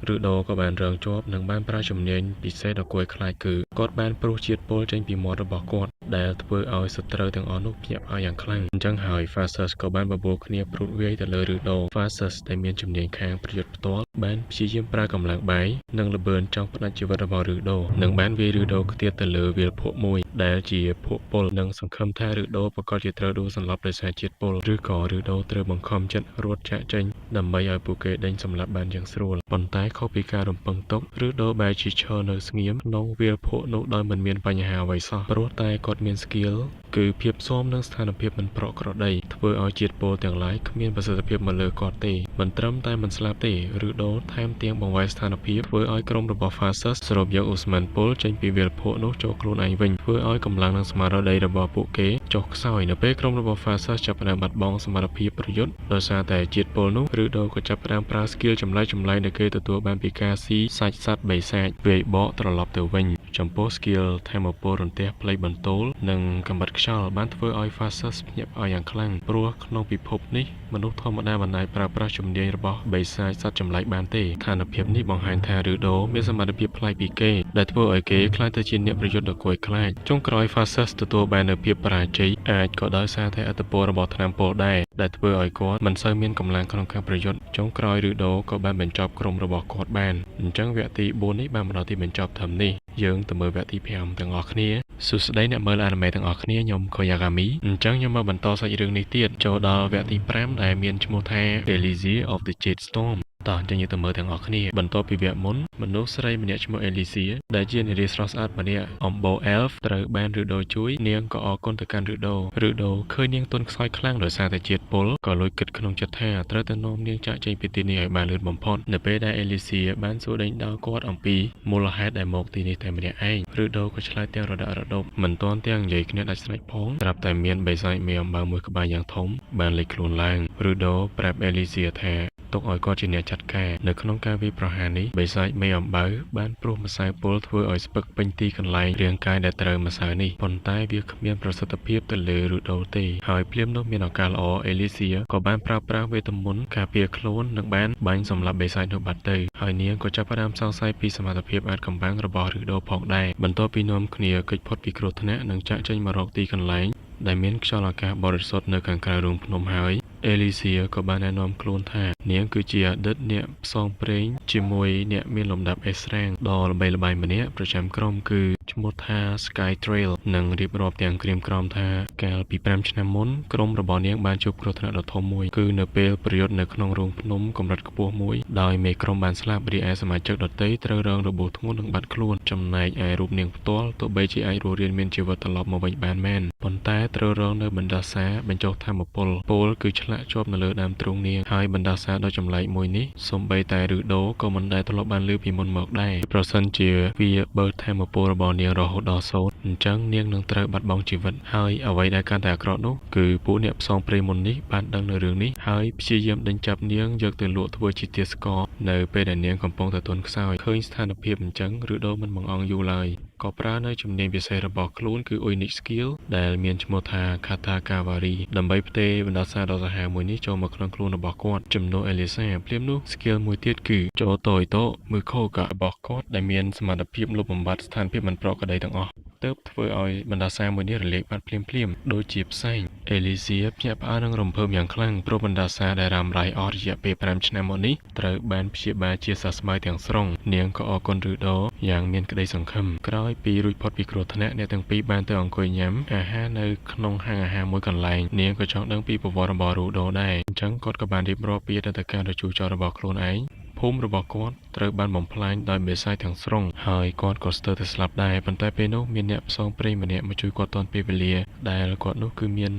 ូឬដូក៏បានរងជាប់និងបានប្រើជំនាញពិសេសដ៏គួរឲ្យខ្លាចគឺគាត់បានព្រុសជាតិពុលចេញពីមាត់របស់គាត់ដែលធ្វើឲ្យសត្រូវទាំងអស់នោះភ្ញាក់ផ្អើលយ៉ាងខ្លាំងអញ្ចឹងហើយ Phasis ក៏បានបបួលគ្នាព្រួតវាយទៅលើឬដូ Phasis ដែលមានជំនាញខាងប្រយុទ្ធផ្ទាល់បានព្យាយាមប្រើកម្លាំងបាយនិងល្បឿនចង់ផ្ដាច់ជីវិតរបស់ឬដូនិងបានវាយឬដូខ្ទាតទៅលើវាលភក់មួយដែលជាភក់ពុលនិងសង្ឃឹមថាឬដូប្រកាសជាត្រូវដួលសន្លប់ដោយសារជាតិពុលឬក៏ឬដូត្រូវបង្ខំចិត្តរត់ចាកចេញដើម្បីឲ្យពួកគេដេញសម្លាប់បានយ៉ាងស្រួលប៉ុន្តែខុសពីការរំពឹងទុកឬដូបែរជាឈរនៅស្ងៀមក្នុងវាលភក់នោះដោយមិនមានបញ្ហាអ្វីសោះព្រោះតែគាត់មាន skill គឺភាពស៊ាំនឹងស្ថានភាពមិនប្រក្រតីធ្វើឲ្យជាតិពុលទាំងឡាយគ្មានប្រសិទ្ធភាពមកលើគាត់ទេមិនត្រឹមតែមិនស្លាប់ទេឬដូថែមទាំងបង្វែរស្ថានភាពធ្វើឲ្យក្រុមរបស់ Phasis សរុបយកឧស្ម័នពុលចេញពីវាលភក់នោះចូលខ្លួនឯងវិញធ្វើឲ្យកម្លាំងនិងស្មារតីរបស់ពួកគេចុះខ្សោយនៅពេលក្រុមរបស់ Phasis ចាប់ផ្ដើមបាត់បង់សមត្ថភាពប្រយុទ្ធដោយសារតែជាតិពុលនោះឬដូក៏ចាប់ផ្ដើមប្រើ skill ចម្លែកចម្លែកដែលគេទទួលបានពីការស៊ីសាច់សត្វបិសាចវាយបកត្រឡប់ទៅវិញចំពោះ skill ធម្មពលរន្ទះផ្លេកបន្ទោលនិងកម្រិតខ្យល់បានធ្វើឲ្យ Phasis ភ្ញាក់ផ្អើលយ៉ាងខ្លាំងព្រោះក្នុងពិភពនេះមនុស្សធម្មតាមិនអាចប្រើប្រាស់ជំនាញរបស់បិសាចសត្វចម្លែកបានទេស្ថានភាពនេះបង្ហាញថាឬដូមានសមត្ថភាពប្លែកពីគេដែលធ្វើឲ្យគេក្លាយទៅជាអ្នកប្រយុទ្ធដ៏គួរឲ្យខ្លាចចុងក្រោយ Phasis ទទួលបាននូវភាពបរាជ័យអាចក៏ដោយសារតែឥទ្ធិពលរបស់ថ្នាំពុលដែរដែលធ្វើឲ្យគាត់មិនសូវមានកម្លាំងក្នុងការប្រយុទ្ធចុងក្រោយឬដូក៏បានបញ្ចប់ក្រុមរបស់គាត់បានអញ្ចឹងវគ្គទី4នេះបានមកដល់ទីបញ្ចប់ត្រឹមនេះយើងទៅមើលវគ្គទី5ទាំងអស់គ្នាសួស្តីអ្នកមើលអានិមេទាំងអស់គ្នាខ្ញុំកូយ៉ាហ្គាមីអញ្ចឹងខ្ញុំមកបន្តសាច់រឿងនេះទៀតចូលដល់វគ្គទី5ដែលមានឈ្មោះថា Elysia of the Jade Storm តោះអញ្ចឹងយើងទៅមើលទាំងអស់គ្នាបន្ទាប់ពីវគ្គមុនមនុស្សស្រីម្នាក់ឈ្មោះ Elysia ដែលជានារីស្រស់ស្អាតម្នាក់អំបូរ Elf ត្រូវបានឬដូជួយនាងក៏អរគុណទៅកាន់ឬដូឬដូឃើញនាងទន់ខ្សោយខ្លាំងដោយសារតែជាតិពុលក៏លួចគិតក្នុងចិត្តថាត្រូវតែនាំនាងចាកចេញពីទីនេះឲ្យបានលឿនបំផុតនៅពេលដែល Elysia បានសួរដេញដោលគាត់អំពីមូលហេតុដែលមកទីនេះតែម្នាក់ឯងឬដូក៏ឆ្លើយទាំងរដាក់រដប់មិនទាន់ទាំងនិយាយគ្នាដាច់ស្រេចផងស្រាប់តែមានបិសាចមេអំបៅមួយក្បាលយ៉ាងធំបានលេចខ្លួនឡើងឬដូប្រាប់ Elysia ថាទុកឲ្យគាត់ជាអ្នកចាត់ការនៅក្នុងការវាយប្រហារនេះបិសាចមេអំបៅបានព្រុសម្សៅពុលធ្វើឲ្យស្ពឹកពេញទីកន្លែងរាងកាយដែលត្រូវម្សៅនេះប៉ុន្តែវាគ្មានប្រសិទ្ធភាពទៅលើរូដូទេហើយភ្លាមនោះមានឱកាសល្អអេលីសៀក៏បានប្រើប្រាស់វេទមន្តការពារខ្លួននិងបានបាញ់សម្លាប់បិសាចនោះបាត់ទៅហើយនាងក៏ចាប់ផ្ដើមសង្ស័យពីសមត្ថភាពអាថ៌កំបាំងរបស់រូដូផងដែរបន្ទាប់ពីនាំគ្នាគេចផុតពីគ្រោះថ្នាក់និងចាក់ចេញមករកទីកន្លែងដែលមានខ្យល់អាកាសបរិសុទ្ធនៅខាងក្រៅរូងភ្នំហើយអេលីសៀក៏បានណែនាំខ្លួនថានាងគឺជាអតីតអ្នកផ្សងព្រេងជាមួយអ្នកមានលំដាប់ S rank ដ៏ល្បីល្បាញម្នាក់ប្រចាំក្រុមគឺឈ្មោះថា Sky Trail និងរៀបរាប់ទាំងក្រៀមក្រំថាកាលពី5ឆ្នាំមុនក្រុមរបស់នាងបានជួបគ្រោះថ្នាក់ដ៏ធំមួយគឺនៅពេលប្រយុទ្ធនៅក្នុងរូងភ្នំកម្រិតខ្ពស់មួយដោយមេក្រុមបានស្លាប់រីឯសមាជិកដទៃត្រូវរងរបួសធ្ងន់និងបាត់ខ្លួនចំណែកឯរូបនាងផ្ទាល់ទោះបីជាអាចរស់រានមានជីវិតត្រឡប់មកវិញបានមែនប៉ុន្តែត្រូវរងនៅបណ្ដាសាបញ្ចុះថាមពលពលគឺឆ្លាក់ជាប់នៅលើដើមទ្រូងនាងហើយបណ្ដាសាដ៏ចម្លែកមួយនេះសូម្បីតែឬដូក៏មិនដែលធ្លាប់បានឮពីមុនមកដែរប្រសិនជាវាបើកថាមពលរបស់នាងរហូតដល់សូន្យអញ្ចឹងនាងនឹងត្រូវបាត់បង់ជីវិតហើយអ្វីដែលកាន់តែអាក្រក់នោះគឺពួកអ្នកផ្សងព្រេងមុននេះបានដឹងនៅរឿងនេះហើយព្យាយាមដេញចាប់នាងយកទៅលក់ធ្វើជាទាសករនៅពេលដែលនាងកំពុងតែទន់ខ្សោយឃើញស្ថានភាពអញ្ចឹងឬដូមិនបង្អង់យូរឡើយក៏ប្រើនៅជំនាញពិសេសរបស់ខ្លួនគឺ Unique Skill ដែលមានឈ្មោះថា Kata Kavari ដើម្បីផ្ទេរបណ្ដាសាដ៏សាហាវមួយនេះចូលមកក្នុងខ្លួនរបស់គាត់ជំនួសអេលីសាភ្លាមនោះ skill មួយទៀតគឺចូលតយតូមើខូការបស់គាត់ដែលមានសមត្ថភាពលុបបំបាត់ស្ថានភាពមិនប្រក្រតីទាំងអស់ទើបធ្វើឲ្យបណ្ដាសាមួយនេះរលាកបាត់ភ្លាមភ្លាមដូចជាផ្សែងអេលីសៀភ្ញាក់ផ្អើលនិងរំភើបយ៉ាងខ្លាំងព្រោះបណ្ដាសាដែលរ៉ាំរ៉ៃអស់រយៈពេល5ឆ្នាំមកនេះត្រូវបានព្យាបាលជាសះស្បើយទាំងស្រុងនាងក៏អរគុណឬដូយ៉ាងមានក្តីសង្ឃឹមក្រោយពីរួចផុតពីគ្រោះថ្នាក់អ្នកទាំងពីរបានទៅអង្គុយញ៉ាំអាហារនៅក្នុងហាងអាហារមួយកន្លែងនាងក៏ចង់ដឹងពីប្រវត្តិរបស់រូដូដែរអញ្ចឹងគាត់ក៏បានរៀបរាប់ពីអតីតកាលដ៏ជូរចត់របស់ខ្លួនឯងភូមិរបស់គាត់ត្រូវបានបំផ្លាញដោយបិសាចទាំងស្រុងហើយគាត់ក៏ស្ទើរតែស្លាប់ដែរប៉ុន្តែពេលនោះមានអ្នកផ្សងព្រេងម្នាក់មកជួយគាត់ទាន់ពេលវេលាដែលគាត់នោះគឺមាន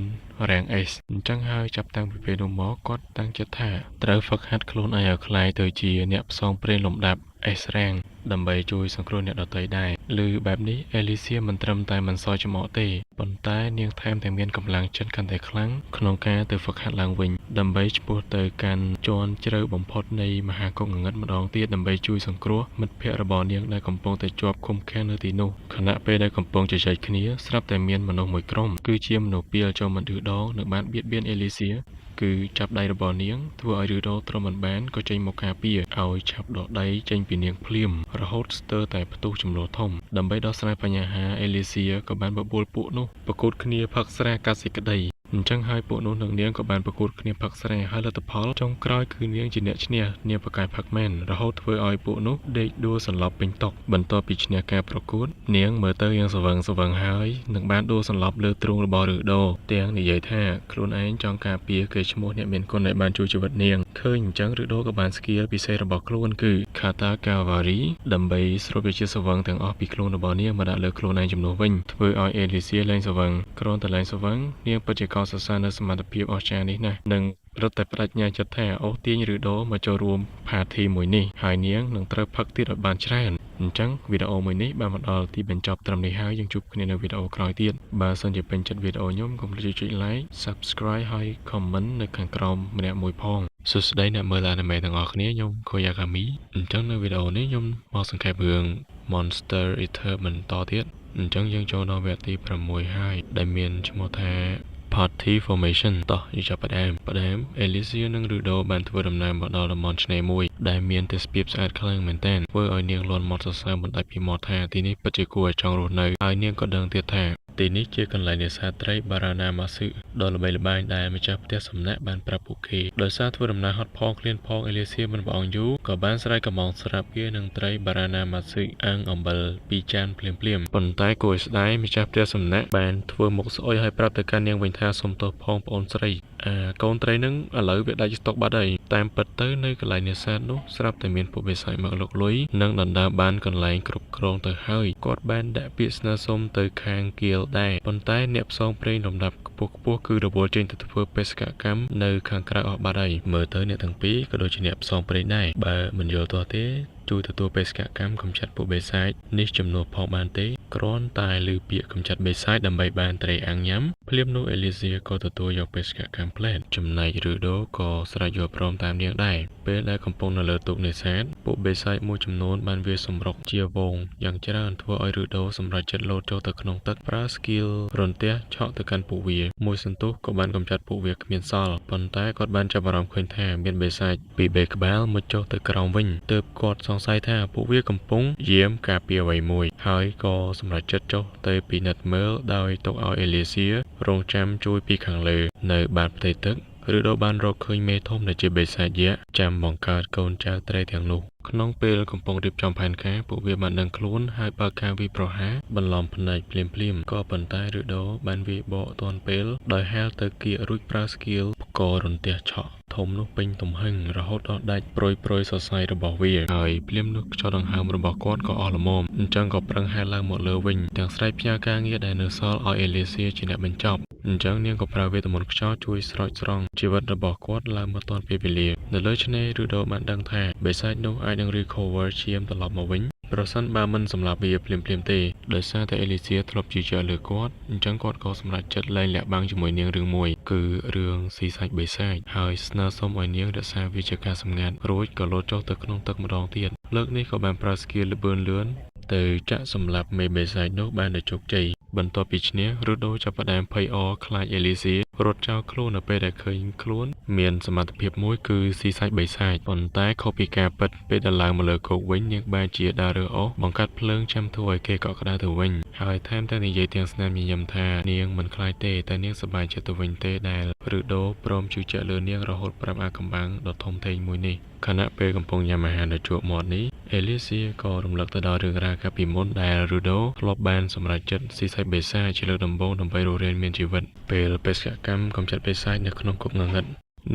rank S អញ្ចឹងហើយចាប់តាំងពីពេលនោះមកគាត់តាំងចិត្តថាត្រូវហ្វឹកហាត់ខ្លួនឯងឲ្យក្លាយទៅជាអ្នកផ្សងព្រេងលំដាប់ S rank ដើម្បីជួយសង្គ្រោះអ្នកដទៃដែរឬបែបនេះអេលីសៀមិនត្រឹមតែមិនសល់ច្រមុះទេប៉ុន្តែនាងថែមទាំងមានកម្លាំងចិត្តកាន់តែខ្លាំងក្នុងការទៅហ្វឹកហាត់ឡើងវិញដើម្បីឆ្ពោះទៅកាន់ជាន់ជ្រៅបំផុតនៃមហាគុកងងឹតម្ដងទៀតដើម្បីជួយសង្គ្រោះមិត្តភ័ក្តិរបស់នាងដែលកំពុងតែជាប់ឃុំឃាំងនៅទីនោះខណៈពេលដែលកំពុងជជែកគ្នាស្រាប់តែមានមនុស្សមួយក្រុមគឺជាមនុស្សពីលចូលមកឌឺដងនិងបានបៀតបៀនអេលីសៀ គឺចាប់ដៃរបស់នាងធ្វើឲ្យរឺដូទ្រាំមិនបានក៏ចេញមកការពារឲ្យឆាប់ដកដៃចេញពីនាងភ្លាមរហូតស្ទើរតែផ្ទុះជម្លោះធំដើម្បីដោះស្រាយបញ្ហាអេលីសៀក៏បានបបួលពួកនោះប្រកួតគ្នាផឹកស្រាកាត់សេចក្តីអញ្ចឹងហើយពួកនោះនិងនាងក៏បានប្រកួតគ្នាផឹកស្រាហើយលទ្ធផលចុងក្រោយគឺនាងជាអ្នកឈ្នះនាងប្រកែកផឹកមែនរហូតធ្វើឲ្យពួកនោះដេកដួលសន្លប់ពេញតុបន្ទាប់ពីឈ្នះការប្រកួតនាងមើលទៅយ៉ាងស្រវឹងស្រវឹងហើយនឹងបានដួលសន្លប់លើទ្រូងរបស់រឺដូទាំងនិយាយថាខ្លួនឯងចង់ការពារកេរ្តិ៍ឈ្មោះអ្នកមានគុណដែលបានជួយជីវិតនាងឃើញអញ្ចឹងរឺដូក៏បាន skill ពិសេសរបស់ខ្លួនគឺ Kata Kavari ដើម្បីស្រូបយកជាតិស្រវឹងទាំងអស់ពីខ្លួនរបស់នាងមកដាក់លើខ្លួនឯងជំនួសវិញធ្វើឲ្យអេលីសៀលែងស្រវឹងគ្រាន់តែលែងស្រវឹងនាងពិតជាកោតសរសើរនៅសមត្ថភាពអស្ចារ្យនេះណាស់និងរឹតតែប្តេជ្ញាចិត្តថាអូសទាញរឺដូមកចូលរួម party មួយនេះហើយនាងនឹងត្រូវផឹកទៀតឲ្យបានច្រើនអញ្ចឹងវីដេអូមួយនេះបានមកដល់ទីបញ្ចប់ត្រឹមនេះហើយយើងជួបគ្នានៅវីដេអូក្រោយទៀតបើសិនជាពេញចិត្តវីដេអូខ្ញុំកុំភ្លេចចុច like Subscribe ហើយ comment នៅខាងក្រោមម្នាក់មួយផងសួស្តីអ្នកមើល anime ទាំងអស់គ្នាខ្ញុំ Koyagami អញ្ចឹងនៅវីដេអូនេះខ្ញុំមកសង្ខេបរឿង Monster Eater បន្តទៀតអញ្ចឹងយើងចូលដល់វគ្គទី6ហើយដែលមានឈ្មោះថា Party Formation តោះយើងចាប់ផ្ដើមផ្ដើម Elysia និង Rudo បានធ្វើដំណើរមកដល់តំបន់ឆ្នេរមួយដែលមានទេសភាពស្អាតខ្លាំងមែនទែនធ្វើឲ្យនាងលាន់មាត់សរសើរមិនដាច់ពីមាត់ថាទីនេះពិតជាគួរឲ្យចង់រស់នៅហើយនាងក៏ដឹងទៀតថាទីនេះជាកន្លែងនេសាទត្រីបារ៉ាណាម៉ាស៊ឺដ៏ល្បីល្បាញដែលម្ចាស់ផ្ទះសំណាក់បានប្រាប់ពួកគេដោយសារធ្វើដំណើរហត់ផងឃ្លានផងអេលីសៀមិនប្រអងយូរក៏បានស្រែកកំងស្រាប់វានឹងត្រីបារ៉ាណាម៉ាស៊ឺអាំងអំបិលពីរចានភ្លាមភ្លាមប៉ុន្តែគួរឲ្យស្ដាយម្ចាស់ផ្ទះសំណាក់បានធ្វើមុខស្អុយហើយប្រាប់ទៅកាន់នាងវិញថាសុំទោសផងប្អូនស្រីអាកូនត្រីនឹងឥឡូវវាដាច់ស្តុកបាត់ហើយតាមពិតទៅនៅកន្លែងនេសាទនោះស្រាប់តែមានពួកបិសាចមកលុកលុយនិងដណ្ដើមបានកន្លែងគ្រប់គ្រងទៅហើយគាត់បានដាក់ពាក្យស្នើសុំទៅខាងគៀលដែរប៉ុន្តែអ្នកផ្សងព្រេងលំដាប់ខ្ពស់ខ្ពស់គឺរវល់ចេញទៅធ្វើបេសកកម្មនៅខាងក្រៅអស់បាត់ហើយមើលទៅអ្នកទាំងពីរក៏ដូចជាអ្នកផ្សងព្រេងដែរបើមិនយល់ទាស់ទេជួយទទួលបេសកកម្មកម្ចាត់ពួកបិសាចនេះជំនួសផងបានទេគ្រាន់តែឮពាក្យកម្ចាត់បិសាចដើម្បីបានត្រីអាំងញ៉ាំភ្លាមនោះអេលីសៀក៏ទទួលយកបេសកកម្មផ្លែតចំណែករឺដូក៏ស្រេចយល់ព្រមតាមនាងដែរពេលដែលកំពុងនៅលើទូកនេសាទពួកបិសាចមួយចំនួនបានវាយសម្រុកជាវងយ៉ាងច្រើនធ្វើឲ្យរឺដូសម្រេចចិត្តលោតចូលទៅក្នុងទឹកប្រើ skill រន្ទះឆក់ទៅកាន់ពួកវាមួយសន្ទុះក៏បានកម្ចាត់ពួកវាគ្មានសល់ប៉ុន្តែគាត់បានចាប់អារម្មណ៍ឃើញថាមានបិសាចពីរបីក្បាលមុជចុះទៅក្រោមវិញទើបគាត់សង្ស័យថាពួកវាកំពុងយាមការពារអ្វីមួយហើយក៏សម្រេចចិត្តចុះទៅពិនិត្យមើលដោយទុកឲ្យអេលីសៀរងចាំជួយពីខាងលើនៅបាតផ្ទៃទឹកឬដូបានរកឃើញមេធំដែលជាបិសាចយក្សចាំបង្កើតកូនចៅត្រីទាំងនោះក្នុងពេលកំពុងរៀបចំផែនការពួកវាបានដឹងខ្លួនហើយបើកការវាយប្រហារបន្លំភ្នែកភ្លាមៗក៏ប៉ុន្តែរដូបានវាយបកទាន់ពេលដោយហែលទៅគៀករួចប្រើ skill ផ្គររន្ទះឆក់ធំនោះពេញទំហឹងរហូតដល់ដាច់ប្រុយប្រុយសរសៃរបស់វាហើយភ្លាមនោះខ្យល់ដង្ហើមរបស់គាត់ក៏អស់ល្មមអញ្ចឹងក៏ប្រឹងហែលឡើងមកលើវិញទាំងស្រែកផ្ញើការងារដែលនៅសល់ឲ្យអេលីសៀជាអ្នកបញ្ចប់អញ្ចឹងនាងក៏ប្រើវេទមន្តខ្យល់ជួយស្រោចស្រង់ជីវិតរបស់គាត់ឡើងមកទាន់ពេលវេលានៅលើឆ្នេររឺដូបានដឹងថាបិសាចនោះអាចនឹង recover ឈាមត្រឡប់មកវិញប្រសិនបើមិនសម្លាប់វាភ្លាមៗទេដោយសារតែអេលីសៀធ្លាប់ជឿជាក់លើគាត់អញ្ចឹងគាត់ក៏សម្រេចចិត្តលែងលាក់បាំងជាមួយនាងរឿងមួយគឺរឿងស៊ីសាច់បិសាចហើយស្នើសុំឲ្យនាងរក្សាវាជាការសម្ងាត់រួចក៏លោតចុះទៅក្នុងទឹកម្ដងទៀតលើកនេះក៏បានប្រើ skill ល្បឿនលឿនទៅចាក់សម្លាប់មេបិសាចនោះបានដោយជោគជ័យបន្ទាប់ពីឈ្នះរូដូចាប់ផ្ដើមភ័យអខ្លាចអេលីសៀរត់ចោលខ្លួននៅពេលដែលឃើញខ្លួនមានសមត្ថភាពមួយគឺស៊ីសាច់បិសាចប៉ុន្តែខុសពីការពិតពេលដែលឡើងមកលើគោកវិញនាងបែរជាដើររើសអូសបង្កាត់ភ្លើងចាំធ្វើឲ្យគេកក់ក្ដៅទៅវិញហើយថែមទាំងនិយាយទាំងស្នាមញញឹមថានាងមិនខ្លាចទេតែនាងសប្បាយចិត្តទៅវិញទេដែលរូដូព្រមជឿជាក់លើនាងរហូតប្រាប់អាកំបាំងដ៏ធំធេងមួយនេះខណៈពេលកំពុងញ៉ាំអាហារនៅជក់មាត់នេះអេលីសៀក៏រំលឹកទៅដល់រឿងរ៉ាវកាលពីមុនដែលរូដូធ្លាប់បានសម្រេចចិត្តស៊ីសាច់បិសាចជាលើកដំបូងដើម្បីរស់រានមានជីវិតពេលបេសកកម្មកម្ចាត់បិសាចនៅក្នុងគុកងងឹត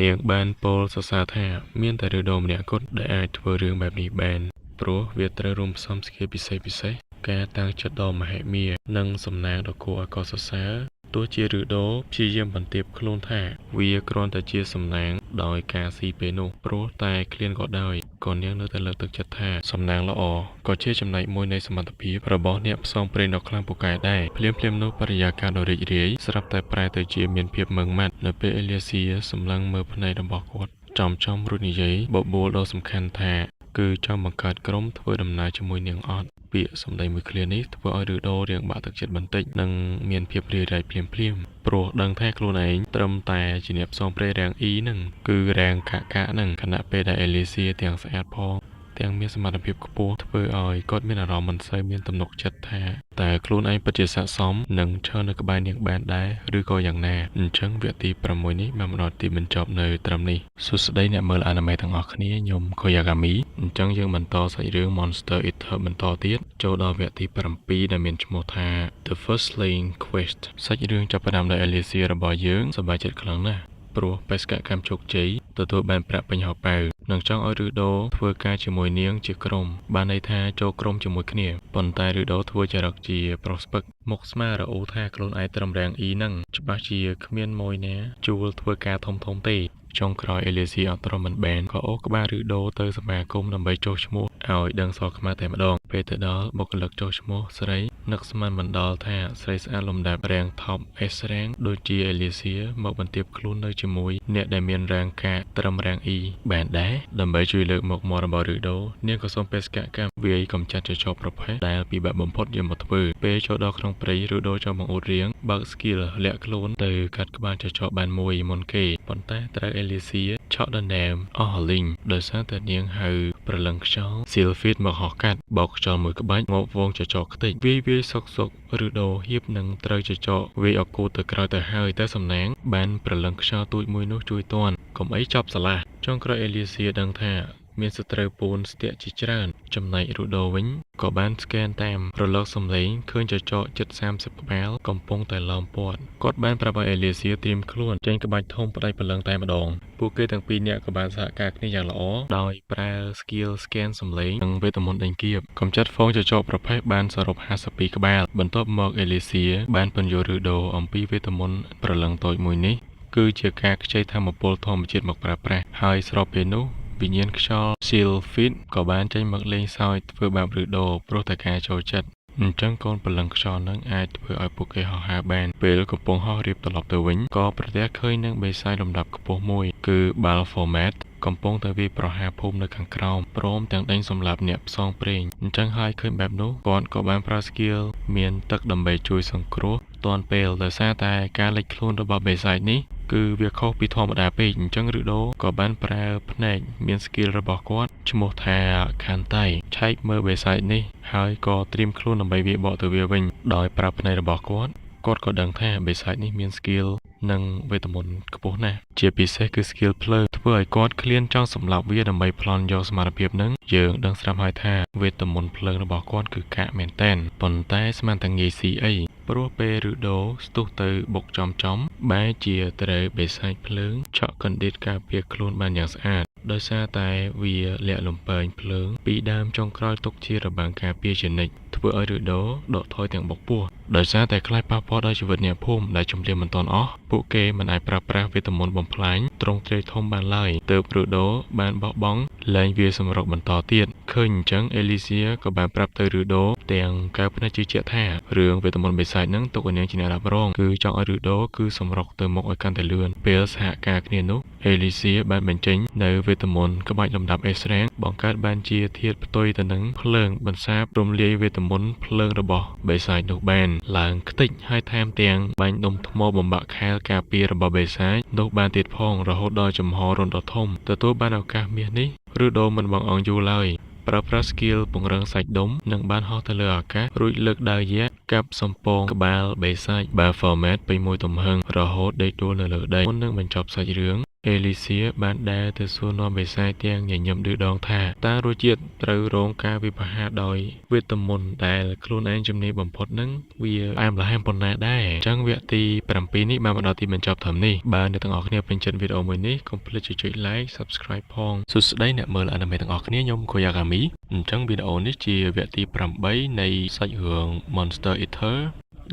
នាងបានពោលសរសើរថាមានតែរូដូម្នាក់គត់ដែលអាចធ្វើរឿងបែបនេះបានព្រោះវាត្រូវរួមផ្សំ skill ពិសេសពិសេសការតាំងចិត្តដ៏មហិមានិងសំណាងដ៏គួរឲ្យកោតសរសើរទោះជារឺដូព្យាយាមបន្ទាបខ្លួនថាវាគ្រាន់តែជាសំណាងដោយការស៊ីពេលនោះព្រោះតែឃ្លានក៏ដោយក៏នាងនៅតែលើកទឹកចិត្តថាសំណាងល្អក៏ជាចំណែកមួយនៃសមត្ថភាពរបស់អ្នកផ្សងព្រេងដ៏ខ្លាំងពូកែដែរភ្លាមៗនោះបរិយាកាសដ៏រីករាយស្រាប់តែប្រែទៅជាមានភាពម៉ឺងម៉ាត់នៅពេលអេលីសៀសម្លឹងមើលភ្នែករបស់គាត់ចំចំរួចនិយាយបបួលដ៏សំខាន់ថាគឺចង់បង្កើតក្រុមធ្វើដំណើរជាមួយនាងអត់វា ពាក្យសម្ដីមួយឃ្លានេះធ្វើឲ្យឬដូរៀងបាក់ទឹកចិត្តបន្តិចនិងមានភាពរាយរែកភ្លាមភ្លាមព្រោះដឹងថាខ្លួនឯងត្រឹមតែជាអ្នកផ្សងព្រេងរាង E ហ្នឹងគឺរាងកាក់កាក់ហ្នឹងខណៈពេលដែលអេលីសៀទាំងស្អាតផងទាំងមានសមត្ថភាពខ្ពស់ធ្វើឲ្យគាត់មានអារម្មណ៍មិនសូវមានទំនុកចិត្តថាតើខ្លួនឯងពិតជាស័ក្តិសមនឹងឈរនៅក្បែរនាងបានដែរឬក៏យ៉ាងណាអញ្ចឹងវគ្គទី6នេះបានមកដល់ទីបញ្ចប់នៅត្រឹមនេះសួស្តីអ្នកមើលអានិមេទាំងអស់គ្នាខ្ញុំខូយ៉ាហ្គាមីអញ្ចឹងយើងបន្តសាច់រឿង Monster Eater បន្តទៀតចូលដល់វគ្គទី7ដែលមានឈ្មោះថា The First Slaying Quest សាច់រឿងចាប់ផ្ដើមដោយ Alicia របស់យើងសប្បាយចិត្តខ្លាំងណាស់ព្រោះបេសកកម្មជោគជ័យទទួលបានប្រាក់ពេញហោប៉ៅនិងចង់ឲ្យឬដូធ្វើការជាមួយនាងជាក្រុមបានន័យថាចូលក្រុមជាមួយគ្នាប៉ុន្តែឬដូធ្វើចរិតជាប្រុសស្ពឹកមុខស្មារអូថាខ្លួនឯងត្រឹមរាង E នឹងច្បាស់ជាគ្មានមួយណាជួលធ្វើការធំធំទេចុងក្រោយអេលីស៊ីអត់ទ្រាំមិនបានក៏អូសក្បាលឬដូទៅសមាគមដើម្បីចុះឈ្មោះឲ្យដឹងសខ្មៅតែម្ដងពេលទៅដល់បុគ្គលិកចុះឈ្មោះស្រីនឹកស្មានមិនដល់ថាស្រីស្អាតលំដាប់រាង top S រាងដូចជាអេលីសៀមកបន្ទាបខ្លួននៅជាមួយអ្នកដែលមានរាងកាកត្រឹមរាង E បានដែរដើម្បីជួយលើកមុខមាត់របស់ឬដូនាងក៏សូមបេសកកម្មវាយកំចាត់ចចកប្រភេទដែលពិបាកបំផុតយកមកធ្វើពេលចូលដល់ក្នុងព្រៃឬដូចង់បង្អួតរៀងបើក skill លាក់ខ្លួនទៅកាត់ក្បាលចចកបានមួយមុនគេប៉ុន្តែត្រូវអេលីសៀឆក់ដណ្ដើមអស់លីងដោយសារតែនាងហៅព្រលឹងខ្យល់ Sylphid មកហោះកាត់បោកខ្យល់មួយក្បាច់ងាប់វងចចកខ្ទេចវាយវាយសុកសុកឬដូហៀបនឹងត្រូវចចកវាយអកូតទៅក្រោយទៅហើយតែសំណាងបានព្រលឹងខ្យល់ទូចមួយនោះជួយទាន់កុំអីចប់ស្រឡះចុងក្រោយអេលីសៀដឹងថាមានសត្រូវពូនស្ទាក់ជាច្រើនចំណែករូដូវិញក៏បាន scan តាមរលកសំឡេងឃើញចចកជិត30ក្បាលកំពុងតែឡោមព័ទ្ធគាត់បានប្រាប់ឲ្យអេលីសៀត្រៀមខ្លួនចេញក្បាច់ធំផ្ដាច់ព្រលឹងតែម្ដងពួកគេទាំងពីរនាក់ក៏បានសហការគ្នាយ៉ាងល្អដោយប្រើ skill scan សំឡេងនិងវេទមន្តដេញគៀបកម្ចាត់ហ្វូងចចកប្រភេទបានសរុប52ក្បាលបន្ទាប់មកអេលីសៀបានពន្យល់ឬដូអំពីវេទមន្តព្រលឹងតូចមួយនេះគឺជាការខ្ចីធម្មពលធម្មជាតិមកប្រើប្រាស់ហើយស្របពេលនោះវិញ្ញាណខ្យល់ Sylphid ក៏បានចេញមកលេងសើចធ្វើបាបឬដូព្រោះតែការចូលចិត្តអញ្ចឹងកូនព្រលឹងខ្យល់នឹងអាចធ្វើឲ្យពួកគេហោះហើរបានពេលកំពុងហោះរៀបត្រឡប់ទៅវិញក៏ប្រទះឃើញនឹងបិសាចលំដាប់ខ្ពស់មួយគឺ Baphomet កំពុងតែវាយប្រហារភូមិនៅខាងក្រោមព្រមទាំងដេញសម្លាប់អ្នកផ្សងព្រេងអញ្ចឹងហើយឃើញបែបនោះគាត់ក៏បានប្រើ skill មានទឹកដើម្បីជួយសង្គ្រោះទាន់ពេលដោយសារតែការលេចខ្លួនរបស់បិសាចនេះគឺវាខុសពីធម្មតាពេកអញ្ចឹងឬដូក៏បានប្រើភ្នែកមាន skill របស់គាត់ឈ្មោះថាខានតៃឆែកមើលបិសាចនេះហើយក៏ត្រៀមខ្លួនដើម្បីវាយបកទៅវាវិញដោយប្រើភ្នែករបស់គាត់គាត់ក៏ដឹងថាបិសាចនេះមាន skill និងវេទមន្តខ្ពស់ណាស់ជាពិសេសគឺ skill ភ្លើងធ្វើឲ្យគាត់ឃ្លានចង់សម្លាប់វាដើម្បីប្លន់យកសមត្ថភាពនឹងយើងដឹងស្រាប់ហើយថាវេទមន្តភ្លើងរបស់គាត់គឺកាកមែនតែនប៉ុន្តែស្មានតែងាយស៊ីអីព្រោះពេលឬដូស្ទុះទៅបុកចំចំបែរជាត្រូវបិសាចភ្លើងឆក់កណ្ឌិតការពារខ្លួនបានយ៉ាងស្អាតដោយសារតែវាលាក់លំពែងភ្លើងពីដើមចុងក្រោយទុកជារបាំងការពារជានិច្ចធ្វើឲ្យឬដូដកថយទាំងបុកពោះដោយសារតែខ្លាចប៉ះពាល់ដល់ជីវិតអ្នកភូមិដែលជំនះមិនទាន់អស់ពួកគេមិនអាចប្រើប្រាស់វេទមន្តបំផ្លាញទ្រង់ទ្រាយធំបានឡើយទើបឬដូបានបោះបង់លែងវាសម្រុកបន្តទៀតឃើញអញ្ចឹងអេលីសៀក៏បានប្រាប់ទៅឬដូទាំងកៅភ្នែកជឿជាក់ថារឿងវេទមន្តបិសាចនឹងទុកឲ្យនាងជាអ្នករ៉ាប់រងគឺចង់ឲ្យឬដូគឺសម្រុកទៅមុខឲ្យកាន់តែលឿនពេលសហការគ្នានោះអេលីសៀបានបញ្ចេញនៅវេទមន្តក្បាច់លំដាប់អេស្រាំងបង្កើតបានជាធាតុផ្ទុយទៅនឹងភ្លើងបន្សាបរំលាយវេទមន្តភ្លើងរបស់បិសាចនោះបានឡើងខ្ទេចហើយថែមទាំងបាញ់ដុំថ្មបំបាក់ខែលការពាររបស់បិសាចនោះបានទៀតផងរហូតដល់ចំហរន្ធដ៏ធំទទួលបានឱកាសមាសនេះឬដូមិនបងអង្គយូរឡើយប្រើប្រាស់ skill ពង្រឹងសាច់ដុំនិងបានហោះទៅលើអាកាសរួចលើកដាវយក្សកាប់សំពងក្បាលបិសាច Baphomet ពេញមួយទំហឹងរហូតដេកដួលនៅលើដីមុននឹងបញ្ចប់សាច់រឿងអេលីសៀបានដើរទៅសួរនាំបិសាចទាំងញញឹមឌឺដងថាតើរសជាតិត្រូវរងការវិបហាដោយវេទមន្តដែលខ្លួនឯងជំនាញបំផុតនឹងវាអែមល្ហែមប៉ុណ្ណាដែរអញ្ចឹងវគ្គទី7នេះបានមកដល់ទីបញ្ចប់ត្រឹមនេះបើអ្នកទាំងអស់គ្នាពេញចិត្តវីដេអូមួយនេះកុំភ្លេចចុច like subscribe ផងសួស្តីអ្នកមើលអានិមេទាំងអស់គ្នាខ្ញុំខូយ៉ាហ្គាមីអញ្ចឹងវីដេអូនេះជាវគ្គទី8នៃសាច់រឿង Monster Eater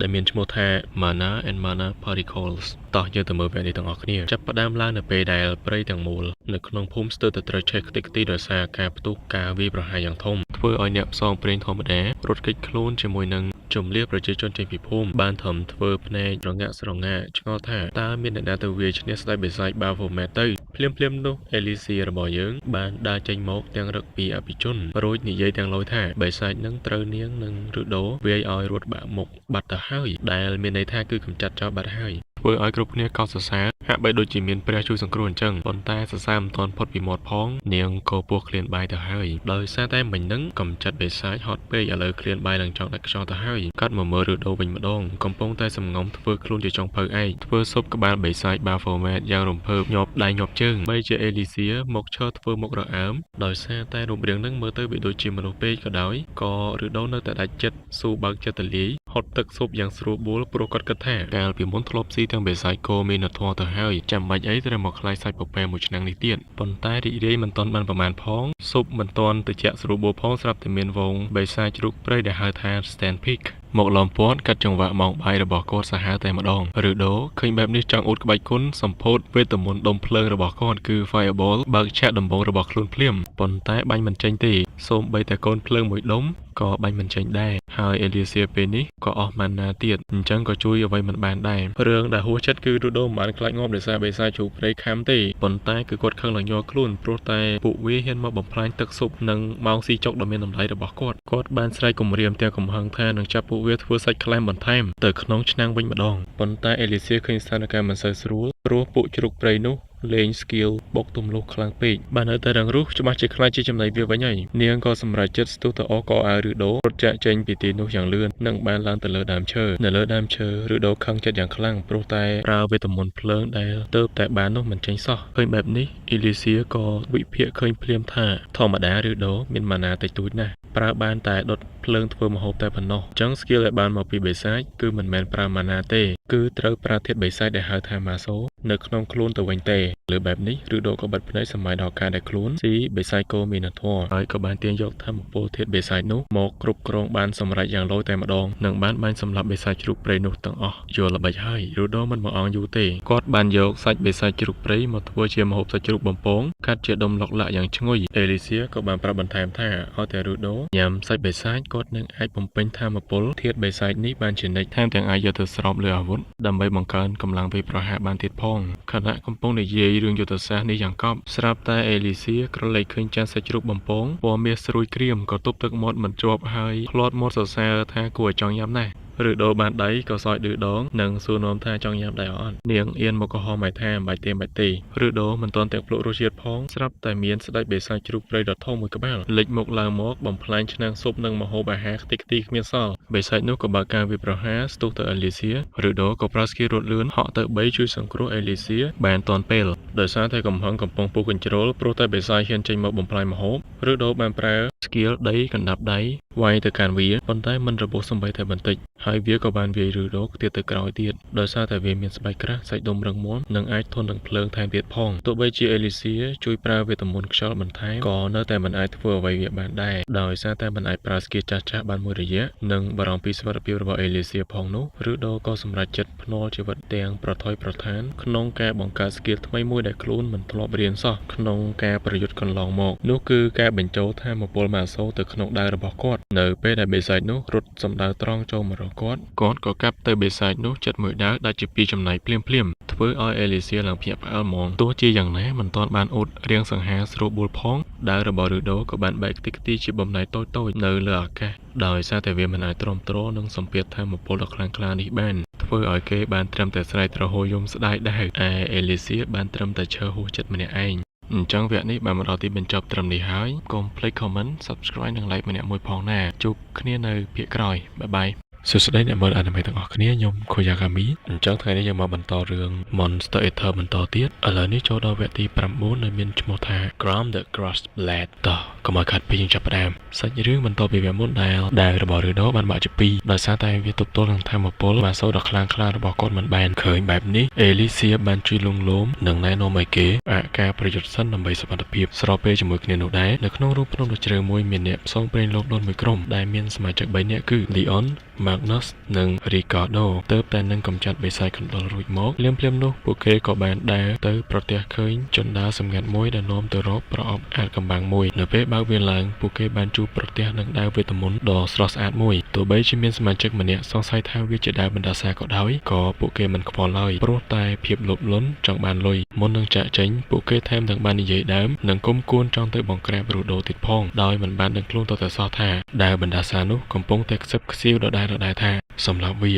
ដែលមានឈ្មោះថា Mana and Mana Particles តោះយើងទៅមើលវគ្គនេះទាំងអស់គ្នាចាប់ផ្ដើមឡើងនៅពេលដែលព្រៃទាំងមូលនៅក្នុងភូមិស្ទើរតែត្រូវឆេះខ្ទេចខ្ទីដោយសារការផ្ទុះការវាយប្រហារយ៉ាងធំធ្វើឲ្យអ្នកផ្សងព្រេងធម្មតារត់គេចខ្លួនជាមួយនឹងជំលះប្រជាជនចេញពីភូមិបានធំធ្វើភ្នែករងាក់ស្រងាកឆ្ងល់ថាតើមានអ្នកណាទៅវាយឈ្នះស្ដេចបិសាច Baphomet ទៅ ភ្លាមៗនោះអេលីស៊ីរបស់យើងបានដើរចេញមកទាំងរឹកពីអភិជនរួចនិយាយទាំងឡូយថាបិសាចនឹងត្រូវនាងនឹងឬដូវាយឲ្យរត់បាក់មុខបាត់ទៅហើយដែលមានន័យថាគឺកំចាត់ចោលបាត់ហើយធ្វើឲ្យគ្រប់គ្នាកោតសរសើរហាក់បីដូចជាមានព្រះជួយសង្គ្រោះអញ្ចឹងប៉ុន្តែសរសើរមិនទាន់ផុតពីមាត់ផងនាងក៏ពោះឃ្លានបាយទៅហើយដោយសារតែមិញហ្នឹងកំចាត់បិសាចហត់ពេកឥឡូវឃ្លានបាយឡើងចង់ដាច់ខ្យល់ទៅហើយកាត់មកមើលឬដូវិញម្ដងកំពុងតែសំងំធ្វើខ្លួនជាចុងភៅឯកធ្វើស៊ុបក្បាលបិសាចបាហ្វូម៉ែតយ៉ាងរំភើបញាប់ដៃញាប់ជើងបីជាអេលីសៀមកឈរធ្វើមុខរអើមដោយសារតែរូបរាងនឹងមើលទៅវាដូចជាមនុស្សពេកក៏ដោយក៏ឬដូនៅតែដាច់ចិត្តស៊ូបើកចិត្តទលាយហត់ទឹកស៊ុបយ៉ាងស្រួលបួលព្រោះគាត់គិតថាកាលពីមុនធ្លាប់ស៊ីទាំងបិសាចគោមានធម៌ទៅហើយចាំបាច់អីត្រូវមកខ្លាយសាច់ពពែមួយឆ្នាំងនេះទៀតប៉ុន្តែរីករាយមិនទាន់បានប្រមាណផងស៊ុបមិនទាន់ទៅជាក់ស្រួលបួលផងស្រាប់តែមានវងបិសាចជ្រូកព្រៃដែលហៅថា Stand Peak មកឡោមព័ទ្ធកាត់ចង្វាក់ម៉ោងបាយរបស់គាត់សាហាវតែម្ដងឬដូឃើញបែបនេះចង់អួតក្បាច់គុណសម្ពោធវេទមន្តដុំភ្លើងរបស់គាត់គឺ Fireball បើកឆាកដំបងរបស់ខ្លួនភ្លាមប៉ុន្តែបាញ់មិនចេញទេសូម្បីតែកូនភ្លើងមួយដុំក៏បាញ់មិនចេញដែរហើយអេលីសៀពេលនេះក៏អស់ម៉ាណាទៀតអញ្ចឹងក៏ជួយអ្វីមិនបានដែររឿងដែលហួសចិត្តគឺរូដូមិនបានខ្លាចងាប់ដោយសារបិសាចជ្រូកព្រៃខាំទេប៉ុន្តែគឺគាត់ខឹងឡើងញ័រខ្លួនព្រោះតែពួកវាហ៊ានមកបំផ្លាញទឹកស៊ុបនិងម៉ោងស៊ីចុកដ៏មានតម្លៃរបស់គាត់គាត់បានស្រែកគំរាមទាំងកំហឹងថានឹងចាប់ពួកវាធ្វើសាច់ក្លែមបន្ថែមទៅក្នុងឆ្នាំងវិញម្ដងប៉ុន្តែអេលីសៀឃើញស្ថានភាពមិនសូវស្រួលព្រោះពួកជ្រូកព្រៃនោះលេង skill បុកទម្លុះខ្លាំងពេកបាននៅតែរឹងរូសច្បាស់ជាខ្លាចជាចំណៃវាវិញហើយនាងក៏សម្រេចចិត្តស្ទុះទៅអកអាវឬដូរត់ចាក់ចេញពីទីនោះយ៉ាងលឿននិងបានឡើងទៅលើដើមឈើនៅលើដើមឈើឬដូខឹងចិត្តយ៉ាងខ្លាំងព្រោះតែប្រើវេទមន្តភ្លើងដែលទៅតែបាននោះមិនចេញសោះឃើញបែបនេះអ៊ីលីសៀក៏វិភាគឃើញភ្លាមថាធម្មតាឬដូមានម៉ាណាតិចតួចណាស់ប្រើបានតែដុតភ្លើងធ្វើម្ហូបតែប៉ុណ្ណោះអញ្ចឹង skill ដែលបានមកពីបិសាចគឺមិនមែនប្រើម៉ាណាទេគឺត្រូវប្រើធាតុបិសាចដែលហៅថាម៉ាសូនៅក្នុងខ្លួនទៅវិញទេលើបែបនេះឬដូក៏បិទភ្នែកសម័យដល់ការដែលខ្លួនស៊ីបិសាចគោមានធម៌ហើយក៏បានទាញយកធម្មពលធាតុបិសាចនោះមកគ្រប់គ្រងបានសម្រេចយ៉ាងឡូយតែម្ដងនិងបានបាញ់សម្លាប់បិសាចជ្រូកព្រៃនោះទាំងអស់យល់ល្បិចហើយឬដូមិនមកអងយូរទេគាត់បានយកសាច់បិសាចជ្រូកព្រៃមកធ្វើជាម្ហូបសាច់ជ្រូកបំពងកាត់ជាដុំឡុកឡាក់យ៉ាងឈ្ងុយអេលីសៀក៏បានប្រាប់បន្ថែមថាឲ្យតែរូដូញ៉ាំសាច់បិសាចគាត់នឹងអាចបំពេញធម្មពលធាតុបិសាចនេះបានជានិច្ចថែមទាំងអាចយកទៅស្រោបលើអាវុធដើម្បីបង្កើនកម្លាំងវាយប្រហារបានទៀតផងខណៈកំពុងនិយាយរឿងយុទ្ធសាស្ត្រនេះយ៉ាងកប់ស្រាប់តែអេលីសៀក្រឡេកឃើញចានសាច់ជ្រូកបំពងពណ៌មាសស្រួយក្រៀមក៏ទប់ទឹកមាត់មិនជាប់ហើយផ្លាត់មាត់សរសើរថាគួរឲ្យចង់ញ៉ាំណាស់ឬដូបានដៃក៏សើចឌឺដងនិងសួរនាំថាចង់ញ៉ាំដែរអត់នាងអៀនមកក្រហមឲ្យថាមិនបាច់ទេមិនបាច់ទេឬដូមិនទាន់ទាំងភ្លក់រសជាតិផងស្រាប់តែមានស្ដេចបិសាចជ្រូកព្រៃដ៏ធំមួយក្បាលលិចមកឡើងមកបំផ្លាញឆ្នាំងស៊ុបនិងម្ហូបអាហារខ្ទេចខ្ទីគ្មានសល់បិសាចនោះក៏បើកការវាយប្រហារស្ទុះទៅអេលីសៀឬដូក៏ប្រើ skill រត់លឿនហក់ទៅ3ជួយសង្គ្រោះអេលីសៀបានទាន់ពេលដោយសារតែកំហឹងកំពុងពុះកញ្ជ្រោលព្រោះតែបិសាចហ៊ានចេញមកបំផ្លាញម្ហូបឬដូបានប្រើ skill ដីកណ្ដាប់ដៃវាយទៅកាន់វាប៉ុន្តែមិនរបួសសំបីតែបន្តិចហើយវាក៏បានវាយឬដូទៀតទៅក្រោយទៀតដោយសារតែវាមានស្បែកក្រាស់សាច់ដុំរឹងមាំនិងអាចធន់នឹងភ្លើងថែមទៀតផងទោះបីជាអេលីសៀជួយប្រើវេទមន្តខ្យល់បន្ថែមក៏នៅតែមិនអាចធ្វើអ្វីវាបានដែរដោយសារតែមិនអាចប្រើ skill ចាស់ៗបានមួយរយៈនិងបារម្ភពីសុវត្ថិភាពរបស់អេលីសៀផងនោះឬដូក៏សម្រេចចិត្តភ្នាល់ជីវិតទាំងប្រថុយប្រថានក្នុងការបង្កើត skill ថ្មីមួយដែលខ្លួនមិនធ្លាប់រៀនសោះក្នុងការប្រយុទ្ធកន្លងមកនោះគឺការបញ្ចូលធម៌ពលម៉ាសូទៅក្នុងដាវរបស់គាត់នៅពេលដែលបិសាចនោះរត់សម្ដៅត្រង់ចូលមករកគាត់គាត់ក៏កាប់ទៅបិសាចនោះចិត្តមួយដាវដាច់ជាពីរចំណែកភ្លាមភ្លាមធ្វើឲ្យអេលីសៀឡើងភ្ញាក់ផ្អើលហ្មងទោះជាយ៉ាងណាមិនទាន់បានអ៊ុតរាងសង្ហាស្រួលបួលផងដាវរបស់ឬដូក៏បានបែកខ្ទេចខ្ទីជាបំណែកតូចៗនៅលើអាកាសដោយសារតែវាមិនអាចទ្រាំទ្រនឹងសម្ពាធធម៌ពលដ៏ខ្លាំងក្លានេះបានធ្វើឲ្យគេបានត្រឹមតែស្រែកទ្រហោយំស្ដាយដែរឯអេលីសៀបានត្រឹមតែឈើហួសចិត្តម្នាក់ឯងអញ្ចឹងវគ្គនេះបានមកដល់ទីបញ្ចប់ត្រឹមនេះហើយកុំភ្លេច comment subscribe និង like ម្នាក់មួយផងណាជួបគ្នានៅភាគក្រោយ bye bye សួស្តីអ្នកមើលអានិមេទាំងអស់គ្នាខ្ញុំខូយ៉ាកាមីអញ្ចឹងថ្ងៃនេះយើងមកបន្តរឿង Monster Eater បន្តទៀតឥឡូវនេះចូលដល់វគ្គទី9ដែលមានឈ្មោះថា Grom the Cross Blade តោះកុំឲ្យខាត់ពេកយើងចាប់ផ្ដើមសាច់រឿងបន្តពីវគ្គមុនដែលដាវរបស់ឬដូបានបាក់ជាពីរដោយសារតែវាទប់ទល់នឹងធម៌ពលម៉ាសូដ៏ខ្លាំងក្លារបស់គាត់មិនបានឃើញបែបនេះអេលីសៀបានជួយលួងលោមនិងណែនាំឲ្យគេអាកការប្រយុទ្ធសិនដើម្បីសុវត្ថិភាពស្របពេលជាមួយគ្នានោះដែរនៅក្នុងរូងភ្នំដ៏ជ្រៅមួយមានអ្នកផ្សងព្រេងលោកដូនមួយក្រុមដែលមានសមាជិក3នាក់គឺ Leon Magnus និង Ricardo ទើបតែនឹងកម្ចាត់បិសាចកណ្ដុររួចមកភ្លាមៗនោះពួកគេក៏បានដើរទៅប្រទះឃើញជណ្ដើរសម្ងាត់មួយដែលនាំទៅរកប្រអប់អាថ៌កំបាំងមួយនៅពេលបើកវាឡើងពួកគេបានជួបប្រទះនឹងដាវវេទមន្តដ៏ស្រស់ស្អាតមួយទោះបីជាមានសមាជិកម្នាក់សង្ស័យថាវាជាដាវបណ្ដាសាក៏ដោយក៏ពួកគេមិនខ្វល់ឡើយព្រោះតែភាពលោភលន់ចង់បានលុយមុននឹងចាកចេញពួកគេថែមទាំងបាននិយាយដើមនិងគុំគួនចង់ទៅបង្ក្រាបរូដូទៀតផងដោយមិនបានដឹងខ្លួនតតែសោះថាដាវបណ្ដាសានោះកំពុងតែខ្សឹបខ្សៀវដដែលៗថាសម្រាប់វា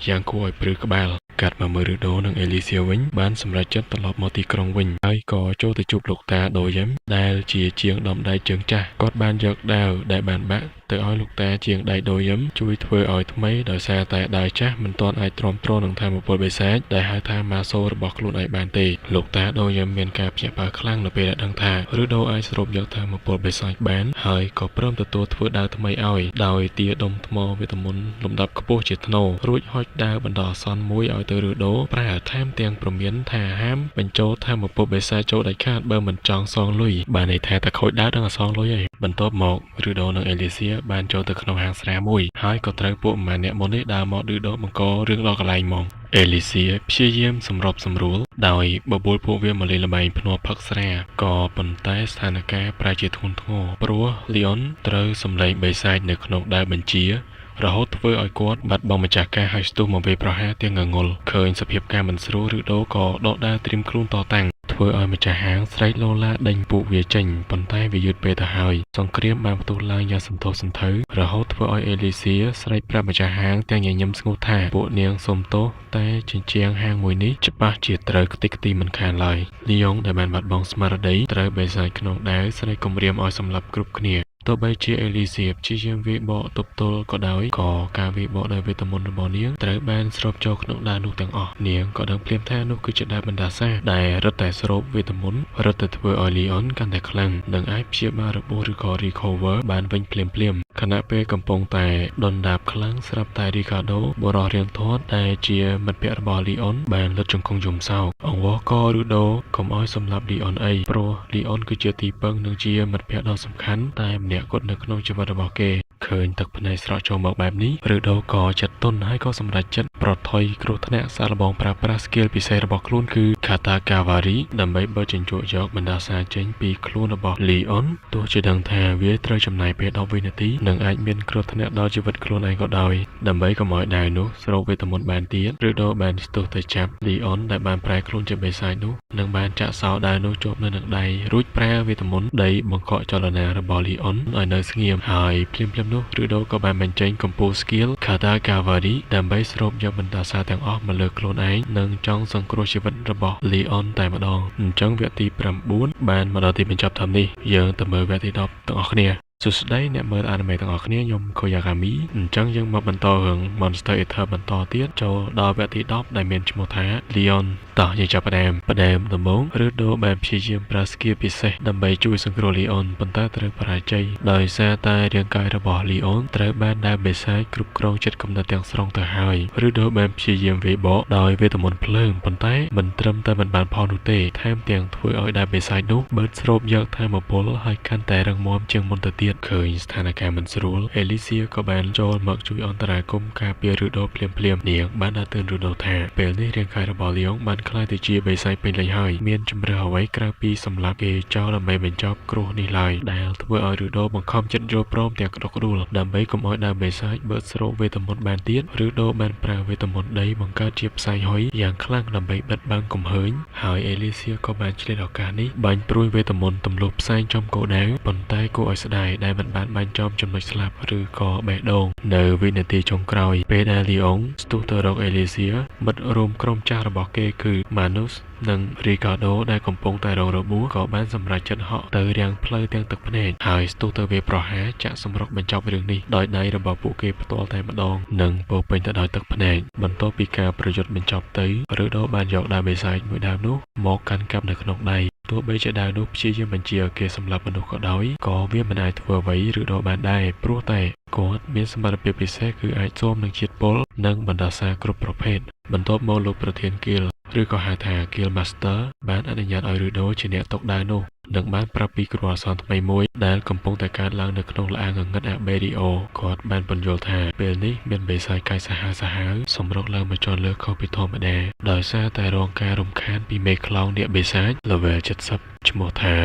យ៉ាងគួរឲ្យព្រឺក្បាលកាត់មកមើលរូដូនិងអេលីសៀវិញបានសម្រេចចិត្តត្រឡប់មកទីក្រុងវិញហើយក៏ចូលទៅជួបលោកតាដូយ៉ែមដែលជាជាងដំដែកជើងចាស់គាត់បានយកដាវដែលបានបាក់ទៅឲ្យលោកតាជាងដែកដូយ៉ែមជួយធ្វើឲ្យថ្មីដោយសារតែដាវចាស់មិនទាន់អាចទ្រាំទ្រនឹងធម៌ពលបិសាចដែលហៅថាម៉ាសូរបស់ខ្លួនឯងបានទេលោកតាដូយ៉ែមមានការភ្ញាក់ផ្អើលខ្លាំងនៅពេលដែលដឹងថារូដូអាចស្រូបយកធម៌ពលបិសាចបានហើយក៏ព្រមទទួលធ្វើដាវថ្មីឲ្យដោយទាដុំថ្មវេទមន្តលំដាប់ខ្ពស់ជាធ្នូរួចហុចដាវបណ្ដោះអាសន្នមួយឲ្យទៅរូដូប្រើថែមទាំងព្រមានថាហាមបញ្ចូលធម៌ពលបិសាចចូលដាច់ខាតបើមិនចង់សងលុយបានន័យថាតែខូចដាវដឹងតែសងលុយឯងបន្ទាប់មករូដូនិងអេលីសៀបានចូលទៅក្នុងហាងស្រាមួយហើយក៏ត្រូវពួកម៉ាអ្នកមុននេះដើរមកឌឺដងបង្ករឿងដល់កន្លែងហ្មងអេលីសៀព្យាយាមសម្របសម្រួលដោយបបួលពួកវាមកលេងល្បែងភ្នាល់ផឹកស្រាក៏ប៉ុន្តែស្ថានភាពប្រែជាធ្ងន់ធ្ងរព្រោះលីអុនត្រូវសម្លេងបិសាចនៅក្នុងដាវបញ្ជារហូតធ្វើឲ្យគាត់បាត់បង់ម្ចាស់ការហើយស្ទុះមកវាយប្រហារទាំងងងុលឃើញសភាពការមិនស្រួលឬដូក៏ដកដាវត្រៀមខ្លួនតតាំងធ្វើឲ្យម្ចាស់ហាងស្រែកឡូឡាដេញពួកវាចេញប៉ុន្តែវាយឺតពេលទៅហើយសង្គ្រាមបានផ្ទុះឡើងយ៉ាងសន្ធោសន្ធៅរហូតធ្វើឲ្យអេលីសៀស្រែកប្រាប់ម្ចាស់ហាងទាំងញញឹមស្ងួតថាពួកនាងសុំទោសតែជញ្ជាំងហាងមួយនេះច្បាស់ជាត្រូវខ្ទេចខ្ទីមិនខានឡើយលីយ៉ុងដែលបានបាត់បង់ស្មារតីត្រូវបិសាចក្នុងដាវស្រែកគំរាមឲ្យសម្លាប់គ្រប់គ្នាទោះបីជាអេលីសៀព្យាយាមវាយបកទប់ទល់ក៏ដោយក៏ការវាយបកដោយវេទមន្តរបស់នាងត្រូវបានស្រូបចូលក្នុងដាវនោះទាំងអស់នាងក៏ដឹងភ្លាមថានោះគឺជាដាវបណ្ដាសាដែលរឹតតែស្រូបវេទមន្តរឹតតែធ្វើឲ្យលីអុនកាន់តែខ្លាំងនិងអាចព្យាបាលរបួសឬក៏ recover បានវិញភ្លាមៗខណៈពេលកំពុងតែដុនដាបខ្លាំងស្រាប់តែរីកាដូបុរសរាងធាត់ដែលជាមិត្តភក្តិរបស់លីអុនបានលុតជង្គង់យំសោកអង្វរករូដូកុំឲ្យសម្លាប់លីអុនអីព្រោះលីអុនគឺជាទីពឹងនិងជាមិត្តភក្តិដ៏សំខាន់តែម្នាក់គត់នៅក្នុងជីវិតរបស់គេឃើញទឹកភ្នែកស្រក់ចូលមកបែបនេះឬដូក៏ចិត្តទន់ហើយក៏សម្រេចចិត្តប្រថុយគ្រោះថ្នាក់សាកល្បងប្រើប្រាស់ skill ពិសេសរបស់ខ្លួនគឺ Katakawari ដើម្បីបើជញ្ជក់យកបណ្ដាសាចេញពីខ្លួនរបស់ Leon ទោះជាដឹងថាវាត្រូវចំណាយពេល10វិនាទីនិងអាចមានគ្រោះថ្នាក់ដល់ជីវិតខ្លួនឯងក៏ដោយដើម្បីកុំឲ្យដាវនោះស្រូបវេទមន្តបានទៀតឬដូបានស្ទុះទៅចាប់ Leon ដែលបានប្រែខ្លួនជាបិសាចនោះនិងបានចាក់សោដាវនោះជាប់នៅនឹងដៃរួចប្រើវេទមន្តដីបង្កក់ចលនារបស់ Leon ឲ្យនៅស្ងៀមហើយភ្លាមៗនោះឬដូក៏បានបញ្ចេញកំពូល skill Katakawari ដើម្បីស្រូបយកបណ្ដាសាទាំងអស់មកលើខ្លួនឯងនិងចង់សង្គ្រោះជីវិតរបស់ Leon តែម្ដងអញ្ចឹងវគ្គទី9បានមកដល់ទីបញ្ចប់ត្រឹមនេះយើងទៅមើលវគ្គទី10ទាំងអស់គ្នាសួស្តីអ្នកមើលអានិមេទាំងអស់គ្នាខ្ញុំកូយ៉ាកាមីអញ្ចឹងយើងមកបន្តរឿង Monster Eater បន្តទៀតចូលដល់វគ្គទី10ដែលមានឈ្មោះថា Leon តោះយើងចាប់ផ្ដើមផ្ដើមដំបូងឬដូបានព្យាយាមប្រើ skill ពិសេសដើម្បីជួយសង្គ្រោះ Leon ប៉ុន្តែត្រូវបរាជ័យដោយសារតែរាងកាយរបស់ Leon ត្រូវបានដាវបិសាចគ្រប់គ្រងចិត្តគំនិតទាំងស្រុងទៅហើយឬដូបានព្យាយាមវាយបកដោយវេទមន្តភ្លើងប៉ុន្តែមិនត្រឹមតែមិនបានផលនោះទេថែមទាំងធ្វើឲ្យដាវបិសាចនោះបឺតស្រូបយកធម៌ពលហើយកាន់តែរឹងមាំជាងមុនទៅទៀតឃើញស្ថានភាពមិនស្រួលអេលីសៀក៏បានចូលមកជួយអន្តរាគមន៍ការពាររូដូភ្លាមភ្លាមនាងបានដាស់តឿនរូដូថាពេលនេះរាងកាយរបស់លីអុងបានក្លាយទៅជាបិសាចពេញលេញហើយមានជំរឿអ្វីក្រៅពីសម្លាប់គេចោលដើម្បីបញ្ចប់គ្រោះនេះឡើយដែលធ្វើឲ្យរូដូបង្ខំចិត្តយល់ព្រមទាំងក្តុកក្តួលដើម្បីកុំឲ្យដើមបិសាចបឺតស្រូបវេទមន្តបានទៀតរូដូបានប្រើវេទមន្តដីបង្កើតជាផ្សែងហុយយ៉ាងខ្លាំងដើម្បីបិទបាំងកំហើញហើយអេលីសៀក៏បានឆ្លៀតឱកាសនេះបាញ់ព្រួយវេទមន្តទម្លុះផ្សែងចំគោលដៅប៉ុន្តែគួរឲ្យស្ដាយដែលមិនបានបាញ់ចំចំណុចស្លាប់ឬក៏បេះដូងនៅវិនាទីចុងក្រោយពេលដែលលីអុងស្ទុះទៅរកអេលីសៀមិត្តរួមក្រុមចាស់របស់គេគឺម៉ានូសនិងរីកាដូដែលកំពុងតែរងរបួសក៏បានសម្រេចចិត្តហក់ទៅរាំងផ្លូវទាំងទឹកភ្នែកហើយស្ទុះទៅវាប្រហារចាក់សម្រុកបញ្ចប់រឿងនេះដោយដៃរបស់ពួកគេផ្ទាល់តែម្ដងនិងពោពេញទៅដោយទឹកភ្នែកបន្ទាប់ពីការប្រយុទ្ធបញ្ចប់ទៅឬដូបានយកដាវបិសាចមួយដើមនោះមកកាន់កាប់នៅក្នុងដៃទោះបីជាដាវនោះព្យាយាមបញ្ជាឲ្យគេសម្លាប់មនុស្សក៏ដោយក៏វាមិនអាចធ្វើអ្វីឬដូបានដែរព្រោះតែគាត់មានសមត្ថភាពពិសេសគឺអាចស៊ាំនឹងជាតិពុលនិងបណ្ដាសាគ្រប់ប្រភេទបន្ទាប់មកលោកប្រធានគៀលឬក៏ហៅថា Guild Master បានអនុញ្ញាតឲ្យរូដូជាអ្នកຕົកដាវនោះ និងបានប្រាប់ពីគ្រោះអាសន្នថ្មីមួយដែលកំពុងតែកើតឡើងនៅក្នុងល្អាងងងឹតអាបេរីអូគាត់បានពន្យល់ថាពេលនេះមានបិសាចកាយសាហាវសាហាវសម្រុកឡើងមកចន់លើខុសពីធម្មតាដោយសារតែរងការរំខានពីមេខ្លោងអ្នកបិសាច level 70ឈ្មោះថា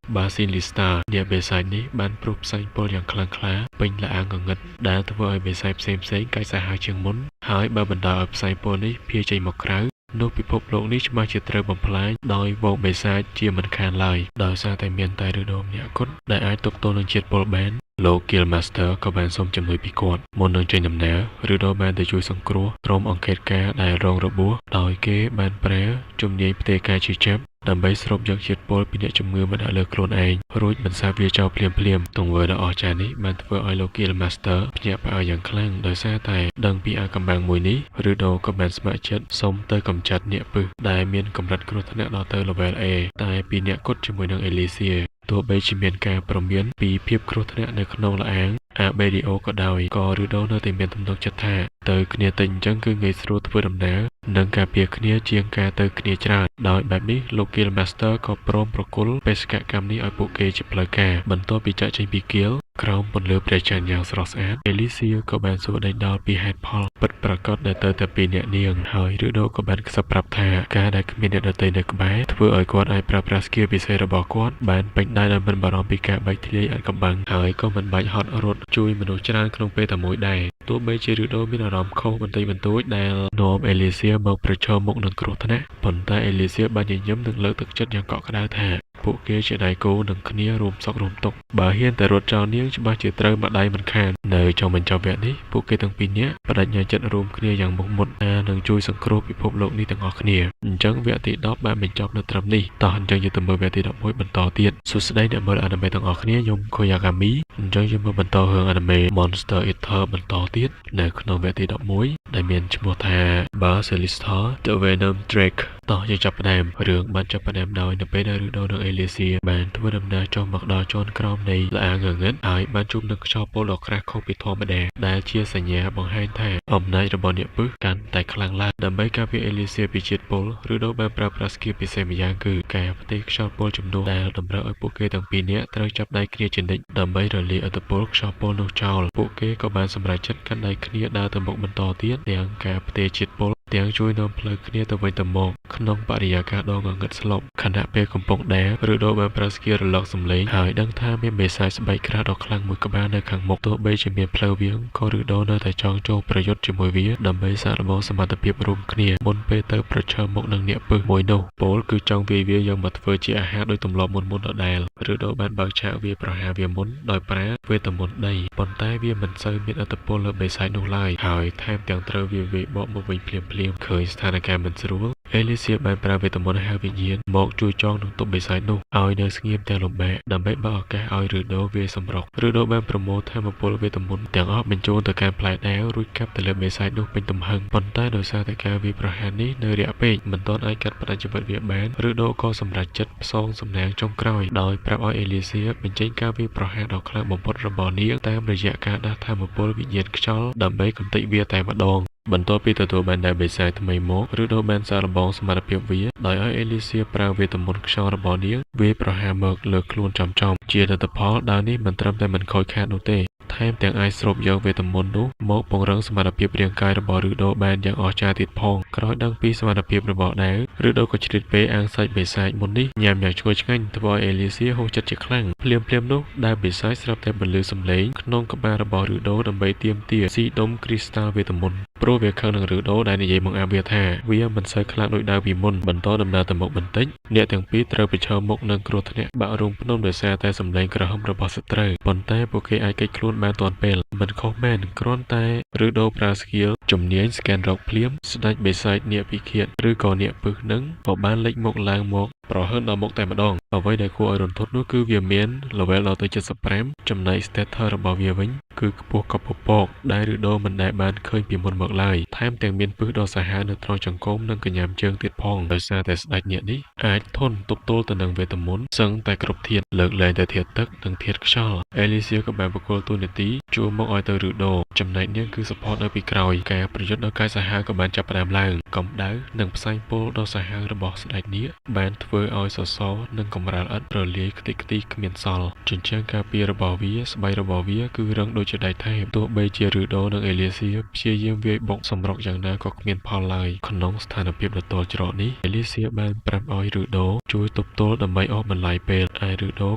បាស៊ីលីស្តាអ្នកបិសាចនេះបានព្រុសផ្សែងពុលយ៉ាងខ្លាំងក្លាពេញល្អាងងងឹតដែលធ្វើឲ្យបិសាចផ្សេងៗកាចសាហាវជាងមុនហើយបើបណ្ដោយឲ្យផ្សែងពុលនេះភាយចេញមកក្រៅនោះពិភពលោកនេះច្បាស់ជាត្រូវបំផ្លាញដោយហ្វូងបិសាចជាមិនខានឡើយដោយសារតែមានតែឬដូម្នាក់គត់ដែលអាចទប់ទល់នឹងជាតិពុលបានលោក Guild Master ក៏បានសូមជំនួយពីគាត់មុននឹងចេញដំណើរឬដូបានទៅជួយសង្គ្រោះក្រុមអង្កេតការដែលរងរបួសដោយគេបានប្រើជំនាញផ្ទេរការឈឺចាប់ដើម្បីស្រូបយកជាតិពុលពីអ្នកជំងឺមកដាក់លើខ្លួនឯងរួចបន្សាបវាចោលភ្លាមភ្លាមទង្វើដ៏អស្ចារ្យនេះបានធ្វើឲ្យលោក Guild Master ភ្ញាក់ផ្អើលយ៉ាងខ្លាំងដោយសារតែដឹងពីអាកំបាំងមួយនេះឬដូក៏បានស្ម័គ្រចិត្តសុំទៅកម្ចាត់អ្នកពឹសដែលមានកម្រិតគ្រោះថ្នាក់ដល់ទៅ level A តែពីអ្នកគត់ជាមួយនឹងអេលីសៀទោះបីជាមានការព្រមានពីភាពគ្រោះថ្នាក់នៅក្នុងល្អាងអាបេរីអូក៏ដោយក៏ឬដូនៅតែមានទំនុកចិត្តថាទៅគ្នាតិចអញ្ចឹងគឺងាយស្រួលធ្វើដំណើរនិងការពារគ្នាជាងការទៅគ្នាច្រើនដោយបែបនេះលោក Guild Master ក៏ព្រមប្រគល់បេសកកម្មនេះឲ្យពួកគេជាផ្លូវការបន្ទាប់ពីចាក់ចេញពីគៀលក្រោមពន្លឺព្រះច័ន្ទយ៉ាងស្រស់ស្អាតអេលីសៀក៏បានសួរដេញដោលពីហេតុផលពិតប្រាកដដែលទៅតែពីអ្នកនាងហើយឬដូក៏បានខ្សឹបប្រាប់ថាការដែលគ្មានអ្នកដទៃនៅក្បែរធ្វើឲ្យគាត់អាចប្រើប្រាស់skill ពិសេសរបស់គាត់បានពេញដៃដោយមិនបារម្ភពីការបែកធ្លាយអាថ៌កំបាំងហើយក៏មិនបាច់ហត់រត់ជួយមនុស្សច្រើនក្នុងពេលតែមួយដែរទោះបីជាឬដូមានអារម្មណ៍ខុសបន្តិចបន្តួចដែលនាំអេលីសៀមកប្រឈមមុខនឹងគ្រោះថ្នាក់ប៉ុន្តែអេលីសៀបានញញឹមនិងលើកទឹកចិត្តយ៉ាងកក់ក្ដៅថាពួកគេជាដៃគូនឹងគ្នារួមសុខរួមទុក្ខបើហ៊ានតែរត់ចោលនាងច្បាស់ជាត្រូវម្ដាយមិនខាននៅចុងបញ្ចប់វគ្គនេះពួកគេទាំងពីរនាក់ប្ដេជ្ញាចិត្តរួមគ្នាយ៉ាងមុតមុតថានឹងជួយសង្គ្រោះពិភពលោកនេះទាំងអស់គ្នាអញ្ចឹងវគ្គទី10បានបញ្ចប់នៅត្រឹមនេះតោះអញ្ចឹងយើងទៅមើលវគ្គទី11បន្តទៀតសួស្តីអ្នកមើលអានិមេទាំងអស់គ្នាខ្ញុំខូយ៉ាកាមីអញ្ចឹងយើងមកបន្តរឿងអានិមេ Monster Eater បន្តទៀតនៅក្នុងវគ្គទី11ដែលមានឈ្មោះថា Basilista The Venom Drake តោះយើងចាប់ផ្ដើមរឿងបានចាប់ផ្ដើមដោយនៅពេលដែលឬដូនិងអេលីសៀបានធ្វើដំណើរចុះមកដល់ជាន់ក្រោមនៃល្អាងងឹតហើយបានជួបនឹងខ្យល់ពុលដ៏ក្រាស់ខុសពីធម្មតាដែលជាសញ្ញាបង្ហាញថាអំណាចរបស់អ្នកពឹសកាន់តែខ្លាំងឡើងដើម្បីការពារអេលីសៀពីជាតិពុលឬដូបានប្រើប្រាស់skill ពិសេសម្យ៉ាងគឺការផ្ទេរខ្យល់ពុលជំនួសដែលតម្រូវឲ្យពួកគេទាំងពីរនាក់ត្រូវចាប់ដៃគ្នាជានិច្ចដើម្បីរលាយឥទ្ធិពលខ្យល់ពុលនោះចោលពួកគេក៏បានសម្រេចចិត្តកាន់ដៃគ្នាដើរទៅមុខបន្តទៀតទាំងការផ្ទេរជាតិពុលទាំងជួយនាំផ្លូវគ្នាទៅវិញទៅមកក្នុងបរិយាកាសដ៏ងងឹតស្លុបខណៈពេលកំពុងដើរឬដូបានប្រើskill រលកសំឡេងហើយដឹងថាមានបិសាចស្បែកក្រាស់ដ៏ខ្លាំងមួយក្បាលនៅខាងមុខទោះបីជាមានផ្លូវវាងក៏ឬដូនៅតែចង់ចូលប្រយុទ្ធជាមួយវាដើម្បីសាកល្បងសមត្ថភាពរួមគ្នាមុនពេលទៅប្រឈមមុខនឹងអ្នកពឹសមួយនោះពលគឺចង់វាយវាយកមកធ្វើជាអាហារដោយទម្លាប់មុនៗដដែលឬដូបានបើកឆាកវាប្រហារវាមុនដោយប្រើវេទមន្តដីប៉ុន្តែវាមិនសូវមានឥទ្ធិពលលើបិសាចនោះឡើយហើយថែមទាំងត្រូវវាវាយបកមកវិញភ្លាមៗឃើញស្ថានភាពមិនស្រួលអេលីសៀបានប្រើវេទមន្តហៅវិញ្ញាណមកជួយចងនឹងទប់បិសាចនោះឲ្យនៅស្ងៀមទាំងលំបាកដើម្បីបើកឱកាសឲ្យឬដូវាយសម្រុកឬដូបានប្រមូលធម៌ពលវេទមន្តទាំងអស់បញ្ចូលទៅកាន់ផ្លែដាវរួចកាប់ទៅលើបិសាចនោះពេញទំហឹងប៉ុន្តែដោយសារតែការវាយប្រហារនេះនៅរាក់ពេកមិនទាន់អាចកាត់ផ្តាច់ជីវិតវាបានឬដូក៏សម្រេចចិត្តផ្សងសំណាងចុងក្រោយដោយប្រាប់ឲ្យអេលីសៀបញ្ចេញការវាយប្រហារដ៏ខ្លាំងបំផុតរបស់នាងតាមរយៈការដាស់ធម៌ពលវិញ្ញាណខ្យល់ដើម្បីកម្ទេចវាតែម្ដងបន្ទាប់ពីទទួលបានដាវបិសាចថ្មីមកឬដូបានសាកល្បងសមត្ថភាពវាដោយឲ្យអេលីសៀប្រើវេទមន្តខ្យល់របស់នាងវាយប្រហារមកលើខ្លួនចំៗជាលទ្ធផលដាវនេះមិនត្រឹមតែមិនខូចខាតនោះទេថែមទាំងអាចស្រូបយកវេទមន្តនោះមកពង្រឹងសមត្ថភាពរាងកាយរបស់ឬដូបានយ៉ាងអស្ចារ្យទៀតផងក្រោយដឹងពីសមត្ថភាពរបស់ដាវឬដូក៏ឆ្លៀតពេលអាំងសាច់បិសាចមុននេះញ៉ាំយ៉ាងឈ្ងុយឆ្ងាញ់ធ្វើឲ្យអេលីសៀហួសចិត្តជាខ្លាំងភ្លាមៗនោះដាវបិសាចស្រាប់តែបន្លឺសំឡេងក្នុងក្បាលរបស់ឬដូដើម្បីទាមទារស៊ីដុំគ្រីស្តាល់វេទមន្តព្រោះវាខឹងនឹងឬដូដែលនិយាយបង្អាប់វាថាវាមិនសូវខ្លាំងដូចដើមពីមុនបន្តដំណើរទៅមុខបន្តិចអ្នកទាំងពីរត្រូវប្រឈមមុខនឹងគ្រោះថ្នាក់បាក់រូងភ្នំដោយសារតែសម្លេងក្រហមរបស់សត្រូវប៉ុន្តែពួកគេអាចគេចខ្លួនបានទាន់ពេលមិនខុសមែនគ្រាន់តែឬដូប្រើskill ជំនាញ scan រកភ្លាមស្ដេចបិសាចនាគពិឃាតឬក៏នាគពឹសនឹងក៏បានលេចមុខឡើងមកប្រហើនដល់មុខតែម្ដងអ្វីដែលគួរឲ្យរន្ធត់នោះគឺវាមាន level ដល់ទៅ75ចំណែក status របស់វាវិញគឺខ្ពស់កប់ពពកដែលឬដូមិនដែលបានឃើញពីមុនមកឡើយថែមទាំងមានពឹសដ៏សាហាវនៅត្រង់ចង្កូមនិងកញ្ញាំជើងទៀតផងដោយសារតែស្ដេចនាគនេះអាចធន់ទប់ទល់ទៅនឹងវេទមន្តសឹងតែគ្រប់ធាតុលើកលែងតែធាតុទឹកនិងធាតុខ្យល់អេលីសៀក៏បានប្រគល់តួនាទីជួរមុខឲ្យទៅឬដូចំណែកនាងគឺ support នៅពីក្រោយការប្រយុទ្ធដ៏កាចសាហាវក៏បានចាប់ផ្ដើមឡើងកម្ដៅនិងផ្សែងពុលដ៏សាហាវរបស់ស្ដេចនាគបានធ្វើ ធ្វើឲ្យសសរនិងកម្រាលឥដ្ឋរលាយខ្ទេចខ្ទីគ្មានសល់ជញ្ជាំងការពាររបស់វាស្បែករបស់វាគឺរឹងដូចជាដែកថែបទោះបីជារ៉ឺដូនិងអេលីសៀព្យាយាមវាយបុកសម្រុកយ៉ាងណាក៏គ្មានផលឡើយក្នុងស្ថានភាពដ៏ទល់ច្រកនេះអេលីសៀបានប្រាប់ឲ្យរ៉ឺដូជួយទប់ទល់ដើម្បីអស់បន្លាយពេលឯរ៉ឺដូ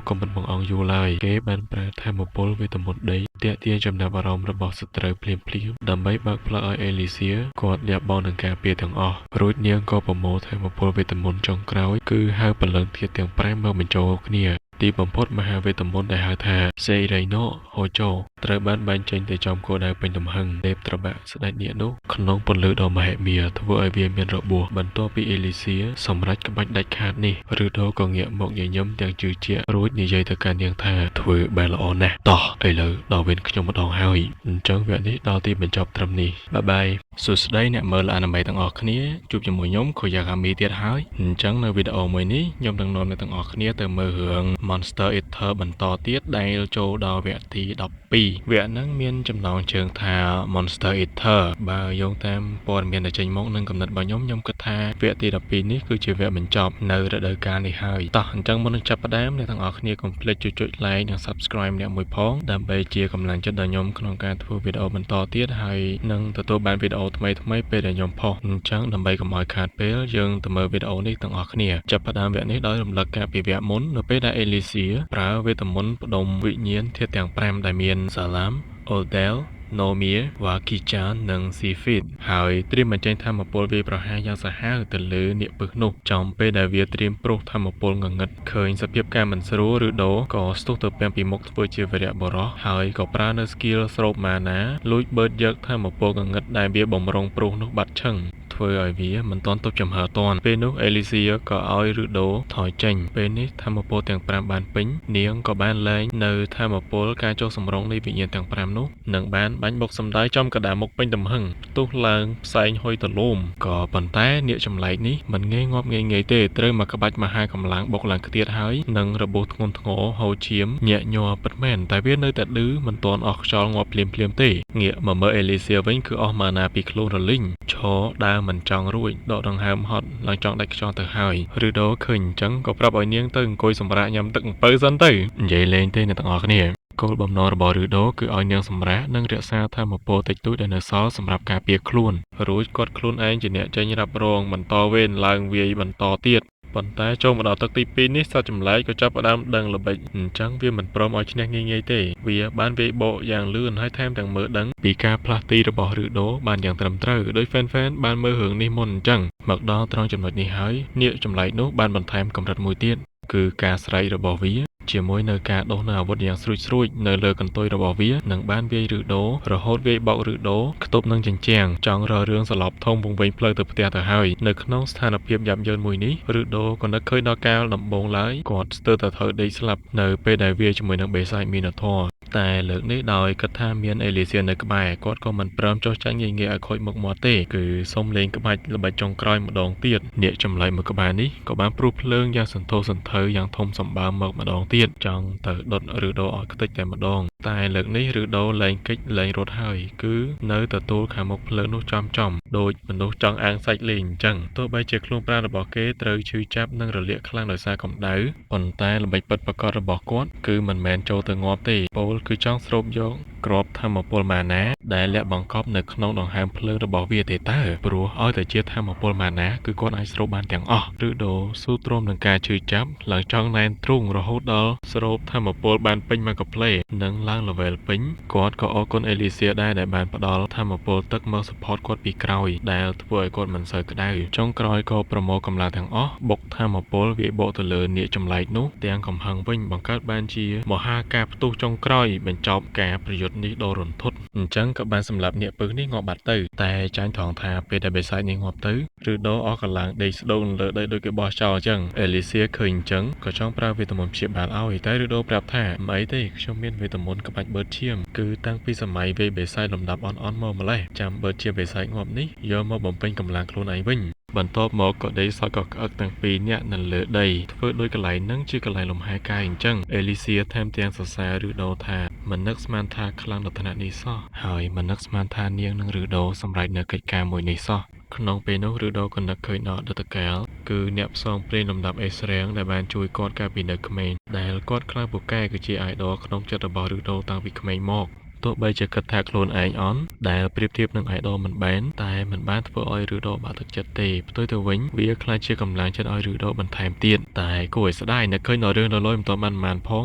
ក៏មិនបង្អង់យូរឡើយគេបានប្រើធម៌ពលវេទមន្តដីទាក់ទាញចំណាប់អារម្មណ៍របស់សត្រូវភ្លាមៗដើម្បីបើកផ្លូវឲ្យអេលីសៀគាត់លះបង់នឹងការពារទាំងអស់រួចនាងក៏ប្រមូលធម៌ពលវេទមន្តចុងក្រោយគឺហៅព្រលឹងធាតុទាំង5មកបញ្ចូលគ្នាទីបំផុតមហាវេទមន្តដែលហៅថាសេរីណូហូជូត្រូវបានបាញ់ចេញទៅចំគោលដៅពេញទំហឹងលេបត្របាក់ស្ដេចនាគនោះក្នុងពន្លឺដ៏មហិមាធ្វើឲ្យវាមានរបួសបន្ទាប់ពីអេលីសៀសម្រេចក្បាច់ដាច់ខាតនេះរ៉ឺដូក៏ងាកមកញញឹមទាំងជឿជាក់រួចនិយាយទៅកាន់នាងថាធ្វើបែរល្អណាស់តោះឥឡូវដល់វេនខ្ញុំម្ដងហើយអញ្ចឹងវគ្គនេះដល់ទីបញ្ចប់ត្រឹមនេះបាយបាយសួស្តីអ្នកមើលអានិមេទាំងអស់គ្នាជួបជាមួយខ្ញុំខូយ៉ាកាមីទៀតហើយអញ្ចឹងនៅវីដេអូមួយនេះខ្ញុំនឹងនាំអ្នកទាំងអស់គ្នាទៅមើលរឿង Monster Eater បន្តទៀតដែលចូលដល់វគ្គទី12វគ្គហ្នឹងមានចំណងជើងថា Monster Eater បើយោងតាមព័ត៌មានដែលចេញមកនិងកំណត់របស់ខ្ញុំខ្ញុំគិតថាវគ្គទី12នេះគឺជាវគ្គបញ្ចប់នៅរដូវកាលនេះហើយតោះអញ្ចឹងមុននឹងចាប់ផ្ដើមអ្នកទាំងអស់គ្នាកុំភ្លេចជួយចុច like និង Subscribe ម្នាក់មួយផងដើម្បីជាកម្លាំងចិត្តដល់ខ្ញុំក្នុងការធ្វើវីដេអូបន្តទៀតហើយនឹងទទួលបានវីដេអូថ្មីៗពេលដែលខ្ញុំផុសអញ្ចឹងដើម្បីកុំឲ្យខាតពេលយើងទៅមើលវីដេអូនេះទាំងអស់គ្នាចាប់ផ្ដើមវគ្គនេះដោយរំលឹកការពីវគ្គមុននៅពេលដែលអេលីសៀប្រើវេទមន្តផ្ដុំវិញ្ញាណធាតុទាំង5ដែលមានសាឡាម អូដែល ណូមៀ វ៉ាគីចាននិងស៊ីហ្វីតហើយត្រៀមបញ្ចេញធម៌ពលវាយប្រហារយ៉ាងសាហាវទៅលើនាគពឹសនោះចំពេលដែលវាត្រៀមព្រុសធម៌ពលងងឹតឃើញសភាពការមិនស្រួលឬដូក៏ស្ទុះទៅពាំងពីមុខធ្វើជាវីរៈបុរសហើយក៏ប្រើនៅskill ស្រូប mana លួចបឺតយកធម៌ពលងងឹតដែលវាបំរុងព្រុសនោះបាត់ឈឹងធ្វើឲ្យវាមិនទាន់ទប់ចំហើទាន់ពេលនោះអេលីសៀក៏ឲ្យរ៉ឺដូថយចេញពេលនេះធម៌ពលទាំង5បានពេញនាងក៏បានលែងនៅធម៌ពលការចុះសម្រុងនៃវិញ្ញាណទាំង5នោះនិងបានបាញ់បុកសម្ដៅចំកណ្ដាលមុខពេញទំហឹងផ្ទុះឡើងផ្សែងហុយទលំក៏ប៉ុន្តែនាគចម្លែកនេះមិនងាយងាប់ងាយងាយទេត្រូវមកក្បាច់មហាកម្លាំងបុកឡើងខ្ទៀតហើយនិងរបួសធ្ងន់ធ្ងរហូរឈាមញាក់ញ័រពិតមែនតែវានៅតែឌឺមិនទាន់អស់ខ្យល់ងាប់ភ្លាមៗទេងាកមកមើលអេលីសៀវិញគឺអស់ mana ពីខ្លួនរលីងឈរដើរមិនចង់រួចដកដង្ហើមហត់ឡើងចង់ដាច់ខ្យល់ទៅហើយឬដូឃើញអញ្ចឹងក៏ប្រាប់ឲ្យនាងទៅអង្គុយសម្រាកញ៉ាំទឹកអំពៅសិនទៅនិយាយលេងទេអ្នកទាំងអស់គ្នាគោលបំណងរបស់រ៉ឺដូគឺឲ្យនាងសម្រាកនិងរក្សាធម៌ពលតិចតួចដែលនៅសល់សម្រាប់ការពារខ្លួនរួចគាត់ខ្លួនឯងជាអ្នកចេញរ៉ាប់រងបន្តវេនឡើងវាយបន្តទៀតប៉ុន្តែចូលមកដល់ទឹកទី2នេះសត្វចម្លែកក៏ចាប់ផ្ដើមដឹងល្បិចអញ្ចឹងវាមិនព្រមឲ្យឈ្នះងាយៗទេវាបានវាយបកយ៉ាងលឿនហើយថែមទាំងមើលដឹងពីការផ្លាស់ទីរបស់រ៉ឺដូបានយ៉ាងត្រឹមត្រូវដោយ fan fan បានមើលរឿងនេះមុនអញ្ចឹងមកដល់ត្រង់ចំណុចនេះហើយនាគចម្លែកនោះបានបន្ថែមកម្រិតមួយទៀតគឺការស្រែករបស់វាជាមួយនៅការដុសនៅអាវុធយ៉ាងស្រួចៗនៅលើកន្ទុយរបស់វានឹងបានវាយរ៉ឺដូរហូតវាយបោករ៉ឺដូខ្ទប់នឹងជញ្ជាំងចង់រករឿងសន្លប់ធំវង្វេងផ្លូវទៅផ្ទះទៅហើយនៅក្នុងស្ថានភាពយ៉ាប់យ៉ឺនមួយនេះរ៉ឺដូក៏នឹកឃើញដល់កាលដំបូងឡើយគាត់ស្ទើរតែត្រូវដេកស្លាប់នៅពេលដែលវាយជាមួយនឹងបេសាចមីណូថរតែលើកនេះដោយគិតថាមានអេលីសៀនៅក្បែរគាត់ក៏មិនព្រមចុះចាញ់ងាយៗឲ្យខូចមុខមាត់ទេគឺសុំលេងក្បាច់ល្បិចចុងក្រោយម្ដងទៀតនាគចម្លែកមួយក្បាលនេះក៏បានព្រុសភ្លើងយ៉ាងសន្ធោសន្ធៅយ៉ាងធំសម្បើមមកម្ដងទៀតចង់ទៅដុតឬដូឲ្យខ្ទេចតែម្ដងតែលើកនេះឬដូលែងគេចលែងរត់ហើយគឺនៅទទួលខាងមុខភ្លើងនោះចំចំដូចមនុស្សចង់អាងសាច់លេងអញ្ចឹងទោះបីជាខ្លួនប្រាណរបស់គេត្រូវឈឺចាប់និងរលាកខ្លាំងដោយសារកម្ដៅប៉ុន្តែល្បិចពិតប្រាកដរបស់គាត់គឺមិនមែនចូលទៅងាប់ទេពោលគឺចង់ស្រូបយកគ្រាប់ធម៌ពល mana ដែលលាក់បង្កប់នៅក្នុងដង្ហើមភ្លើងរបស់វាទេតើព្រោះឲ្យតែជាធម៌ពល mana គឺគាត់អាចស្រូបបានទាំងអស់ឬដូស៊ូទ្រាំនឹងការឈឺចាប់ឡើងចង់ណែនទ្រូងរហូតដល់ស្រូបធម៌ពលបានពេញមួយកាផ្លេនិងឡើង level ពេញគាត់ក៏អរគុណអេលីសៀដែរដែលបានផ្ដល់ធម៌ពលទឹកមក support គាត់ពីក្រោយដែលធ្វើឲ្យគាត់មិនសូវក្តៅចុងក្រោយក៏ប្រមូលកម្លាំងទាំងអស់បុកធម៌ពលវាយបកទៅលើនាគចម្លែកនោះទាំងកំហឹងវិញបង្កើតបានជាមហាការផ្ទុះចុងក្រោយបញ្ចប់ការប្រយុទ្ធនេះដ៏រន្ធត់អញ្ចឹងក៏បានសម្លាប់នាគពឹសនេះងាប់បាត់ទៅតែចាញ់ថងថាពេលដែលបិសាចនេះងាប់ទៅឬដូអស់កម្លាំងដេកស្ដូងលើដីដូចគេបោះចោលអញ្ចឹងអេលីសៀឃើញអញ្ចឹងក៏ចង់ប្រើវេទមន្តព្យាបាលឲ្យតែឬដូប្រាប់ថាមិនអីទេខ្ញុំមានវេទមន្តក្បាច់បឺតឈាមគឺតាំងពីសម័យវេបិសាចលំដាប់អន់ៗមកម្លេះចាំបឺតជាបិសាចងាប់នេះយកមកបំពេញកម្លាំងខ្លួនឯងវិញបន្ទាប់មកក៏ដេកសោកក៏ក្អឹកទាំងពីរនាក់នៅលើដីធ្វើដោយកន្លែងហ្នឹងជាកន្លែងលំហែកាយអញ្ចឹងអេលីសៀថែមទាំងសរសើរឬដូថាមិននឹកស្មានថាខ្លាំងដល់ថ្នាក់នេះសោះហើយមិននឹកស្មានថានាងនឹងឬដូសម្រេចនៅកិច្ចការមួយនេះសោះ។ ក្នុងពេលនោះឬដូក៏នឹកឃើញដល់អតីតកាលគឺអ្នកផ្សងព្រេងលំដាប់ S រាំងដែលបានជួយគាត់កាលពីនៅក្មេងដែលគាត់ខ្លាំងពូកែគឺជា idol ក្នុងចិត្តរបស់ឬដូតាំងពីក្មេងមកទោះបីជាគិតថាខ្លួនឯងអន់ដែលប្រៀបធៀបនឹង idol មិនបានតែមិនបានធ្វើឲ្យឬដូបាក់ទឹកចិត្តទេផ្ទុយទៅវិញវាក្លាយជាកម្លាំងចិត្តឲ្យឬដូបន្ថែមទៀតតែគួរឲ្យស្ដាយនឹកឃើញដល់រឿងដល់លយមិនទាន់បានប៉ុន្មានផង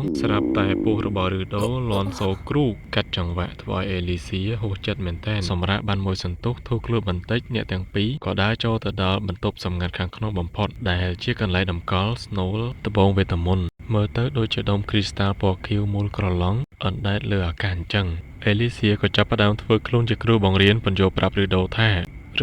ស្រាប់តែពោះរបស់ឬដូលន់សូគ្រូកាត់ចង្វាក់ធ្វើឲ្យអេលីស៊ីហួសចិត្តមែនទែនសម្រាប់បានមួយសន្ទុះធូរខ្លួនបន្តិចអ្នកទាំងពីរក៏ដើរចូលទៅដល់បន្ទប់សម្ងាត់ខាងក្នុងបំផុតដែលជាកន្លែងតម្កល់ស្នូលត្បូងវេទមន្តមើលទៅដូចជាដុំគ្រីស្តាល់ពណ៌ខៀវមូលក្រឡុងអណ្ដែតលើអាកាសអញ្ចឹងអេលីសៀក៏ចាប់ផ្ដើមធ្វើខ្លួនជាគ្រូបង្រៀនពន្យល់ប្រាប់ឬដូថា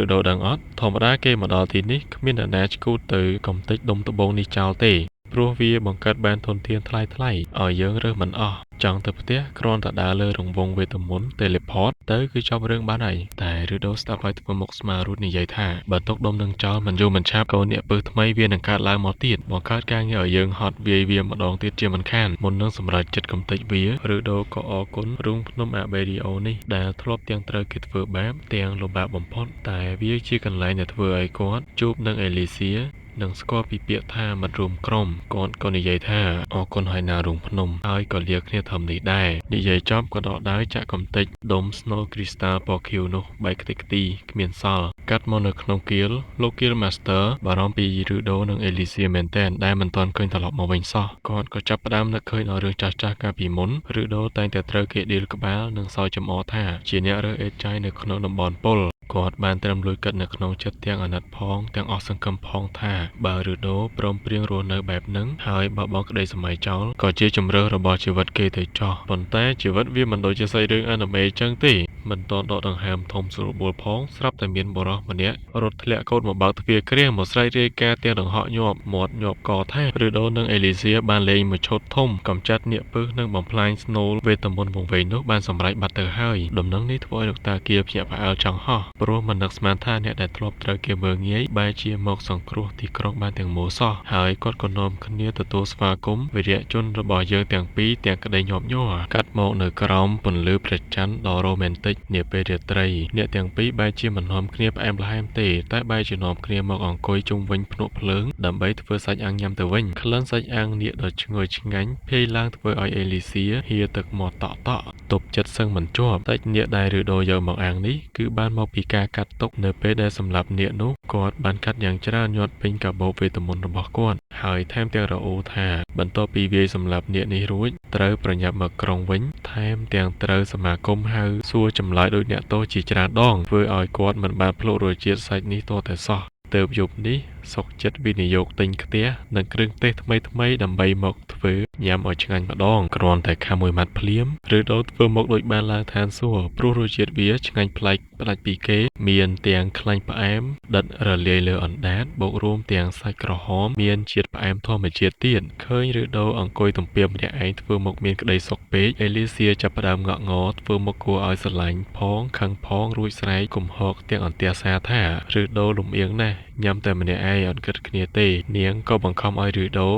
ឬដូដឹងអត់ធម្មតាគេមកដល់ទីនេះគ្មានអ្នកណាឆ្កួតទៅកំទេចដុំត្បូងនេះចោលទេព្រោះវាបង្កើតបានធនធានថ្លៃថ្លៃឲ្យយើងរើសមិនអស់ចង់ទៅផ្ទះគ្រាន់តែដើរលើរង្វង់វេទមន្ត teleport ទៅគឺចប់រឿងបានហើយតែឬដូស្ដាប់ឲ្យធ្វើមុខស្មើរួចនិយាយថាបើទុកដុំនឹងចោលមិនយូរមិនឆាប់កូនអ្នកពឹសថ្មីវានឹងកើតឡើងមកទៀតបង្កើតការងារឲ្យយើងហត់វាយវាម្ដងទៀតជាមិនខានមុននឹងសម្រេចចិត្តកំទេចវាឬដូក៏អរគុណរូងភ្នំអាបេរីអូនេះដែលធ្លាប់ទាំងត្រូវគេធ្វើបាបទាំងលំបាកបំផុតតែវាជាកន្លែងដែលធ្វើឲ្យគាត់ជួបនឹងអេលីសៀនិងស្គាល់ពីពាក្យថាមិត្តរួមក្រុមគាត់ក៏និយាយថាអរគុណហើយណារូងភ្នំហើយក៏លាគ្នាធំនេះដែរនិយាយចប់ក៏ដកដាវចាក់កំទេចដុំ Snow Crystal ពណ៌ខៀវនោះបែកខ្ទេចខ្ទីគ្មានសល់កាត់មកនៅក្នុងគៀលលោកគៀល Master បារម្ភពីឬដូនិងអេលីសៀមែនទែនដែលមិនទាន់ឃើញត្រឡប់មកវិញសោះគាត់ក៏ចាប់ផ្ដើមនឹកឃើញដល់រឿងចាស់ៗកាលពីមុនឬដូតែងតែត្រូវគេដៀលក្បាលនិងសើចចំអកថាជាអ្នករើសអេតចាយនៅក្នុងតំបន់ពុលគាត់បានត្រឹមលួចគិតនៅក្នុងចិត្តទាំងអាណិតផងទាំងអស់សង្ឃឹមផងថាបើឬដូព្រមព្រៀងរស់នៅបែបហ្នឹងហើយបើបងក្តីសម័យចោលក៏ជាជំរើសរបស់ជីវិតគេទៅចោះប៉ុន្តែជីវិតវាមិនដូចជាសាច់រឿងអានិមេចឹងទេមិនទាន់ដកដង្ហើមធំស្រួលបួលផងស្រាប់តែមានបុរសម្នាក់រត់ធ្លាក់កូនមកបើកទ្វារគ្រាងមកស្រែករាយការណ៍ទាំងដង្ហក់ញាប់មាត់ញាប់កថាឬដូនិងអេលីសៀបានលេងមួយឈុតធំកំចាត់នាគពឹសនិងបំផ្លាញស្នូលវេទមន្តវង្វេងនោះបានសម្រេចបាត់ទៅហើយដំណឹងនេះធ្វើឲ្យលោកតាគៀភ្ញាក់ផ្អើលចង់ហោះព្រោះមិននឹកស្មានថាអ្នកដែលធ្លាប់ត្រូវគេមើលងាយបែរជាមកសង្គ្រោះទីក្រុងបានទាំងមូលសោះហើយគាត់ក៏នាំគ្នាទទួលស្វាគមន៍វីរជនរបស់យើងទាំងពីរទាំងក្តីញាប់ញ័រកាត់មកនៅក្រោមពន្លឺព្រះច័ន្ទដ៏រ៉ូមែនទិកនាពេលរាត្រីអ្នកទាំងពីរបែរជាមិននាំគ្នាផ្អែមល្ហែមទេតែបែរជានាំគ្នាមកអង្គុយជុំវិញភ្នក់ភ្លើងដើម្បីធ្វើសាច់អាំងញ៉ាំទៅវិញក្លិនសាច់អាំងនាគដ៏ឈ្ងុយឆ្ងាញ់ភាយឡើងធ្វើឲ្យអេលីសៀហៀទឹកមាត់តក់តក់ទប់ចិត្តសឹងមិនជាប់សាច់នាគដែលឬដូយកមកអាំងនេះគឺបានមកពីការកាត់ទុកនៅពេលដែលសម្លាប់នាគនោះគាត់បានកាត់យ៉ាងច្រើនញាត់ពេញកាបូបវេទមន្តរបស់គាត់ហើយថែមទាំងរអ៊ូថាបន្ទាប់ពីវាយសម្លាប់នាគនេះរួចត្រូវប្រញាប់មកក្រុងវិញថែមទាំងត្រូវសមាគមហៅសួរចម្លើយដោយអ្នកទោសជាច្រើនដងធ្វើឲ្យគាត់មិនបានភ្លក្សរសជាតិសាច់នេះទាល់តែសោះទើបយប់នេះសុកចិត្តវិនិយោគទិញផ្ទះនិងគ្រឿងទេសថ្មីៗដើម្បីមកធ្វើញ៉ាំឲ្យឆ្ងាញ់ម្ដងគ្រាន់តែខាំមួយម៉ាត់ភ្លាមឬដូធ្វើមកដូចបានឡើងឋានសួគ៌ព្រោះរសជាតិវាឆ្ងាញ់ប្លែកផ្ដាច់ពីគេមានទាំងខ្លាញ់ផ្អែមដិតរលាយលើអណ្ដាតបូករួមទាំងសាច់ក្រហមមានជាតិផ្អែមធម្មជាតិទៀតឃើញឬដូអង្គុយទំពាម្នាក់ឯងធ្វើមកមានក្តីសុខពេកអេលីសៀចាប់ផ្ដើមងក់ងធ្វើមកគួរឲ្យស្រឡាញ់ផងខឹងផងរួចស្រែកគំហកទាំងអន្ទះសារថាឬដូលំអៀងណាស់ញ៉ាំតែម្នាក់ឯងអត់គិតគ្នាទេនាងក៏បង្ខំឲ្យឬដូ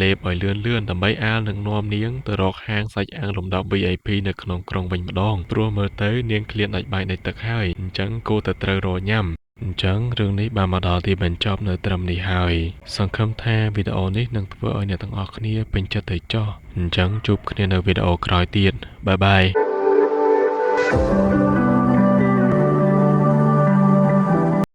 លេបឲ្យលឿនលឿនដើម្បីអាលនឹងនាំនាងទៅរកហាងសាច់អាំងលំដាប់ VIP នៅក្នុងក្រុងវិញម្ដងព្រោះមើលទៅនាងឃ្លានដាច់បាយដាច់ទឹកហើយអញ្ចឹងគួរតែត្រូវរកញ៉ាំអញ្ចឹងរឿងនេះបានមកដល់ទីបញ្ចប់នៅត្រឹមនេះហើយសង្ឃឹមថាវីដេអូនេះនឹងធ្វើឲ្យអ្នកទាំងអស់គ្នាពេញចិត្តទៅចោះអញ្ចឹងជួបគ្នានៅវីដេអូក្រោយទៀតបាយបាយ។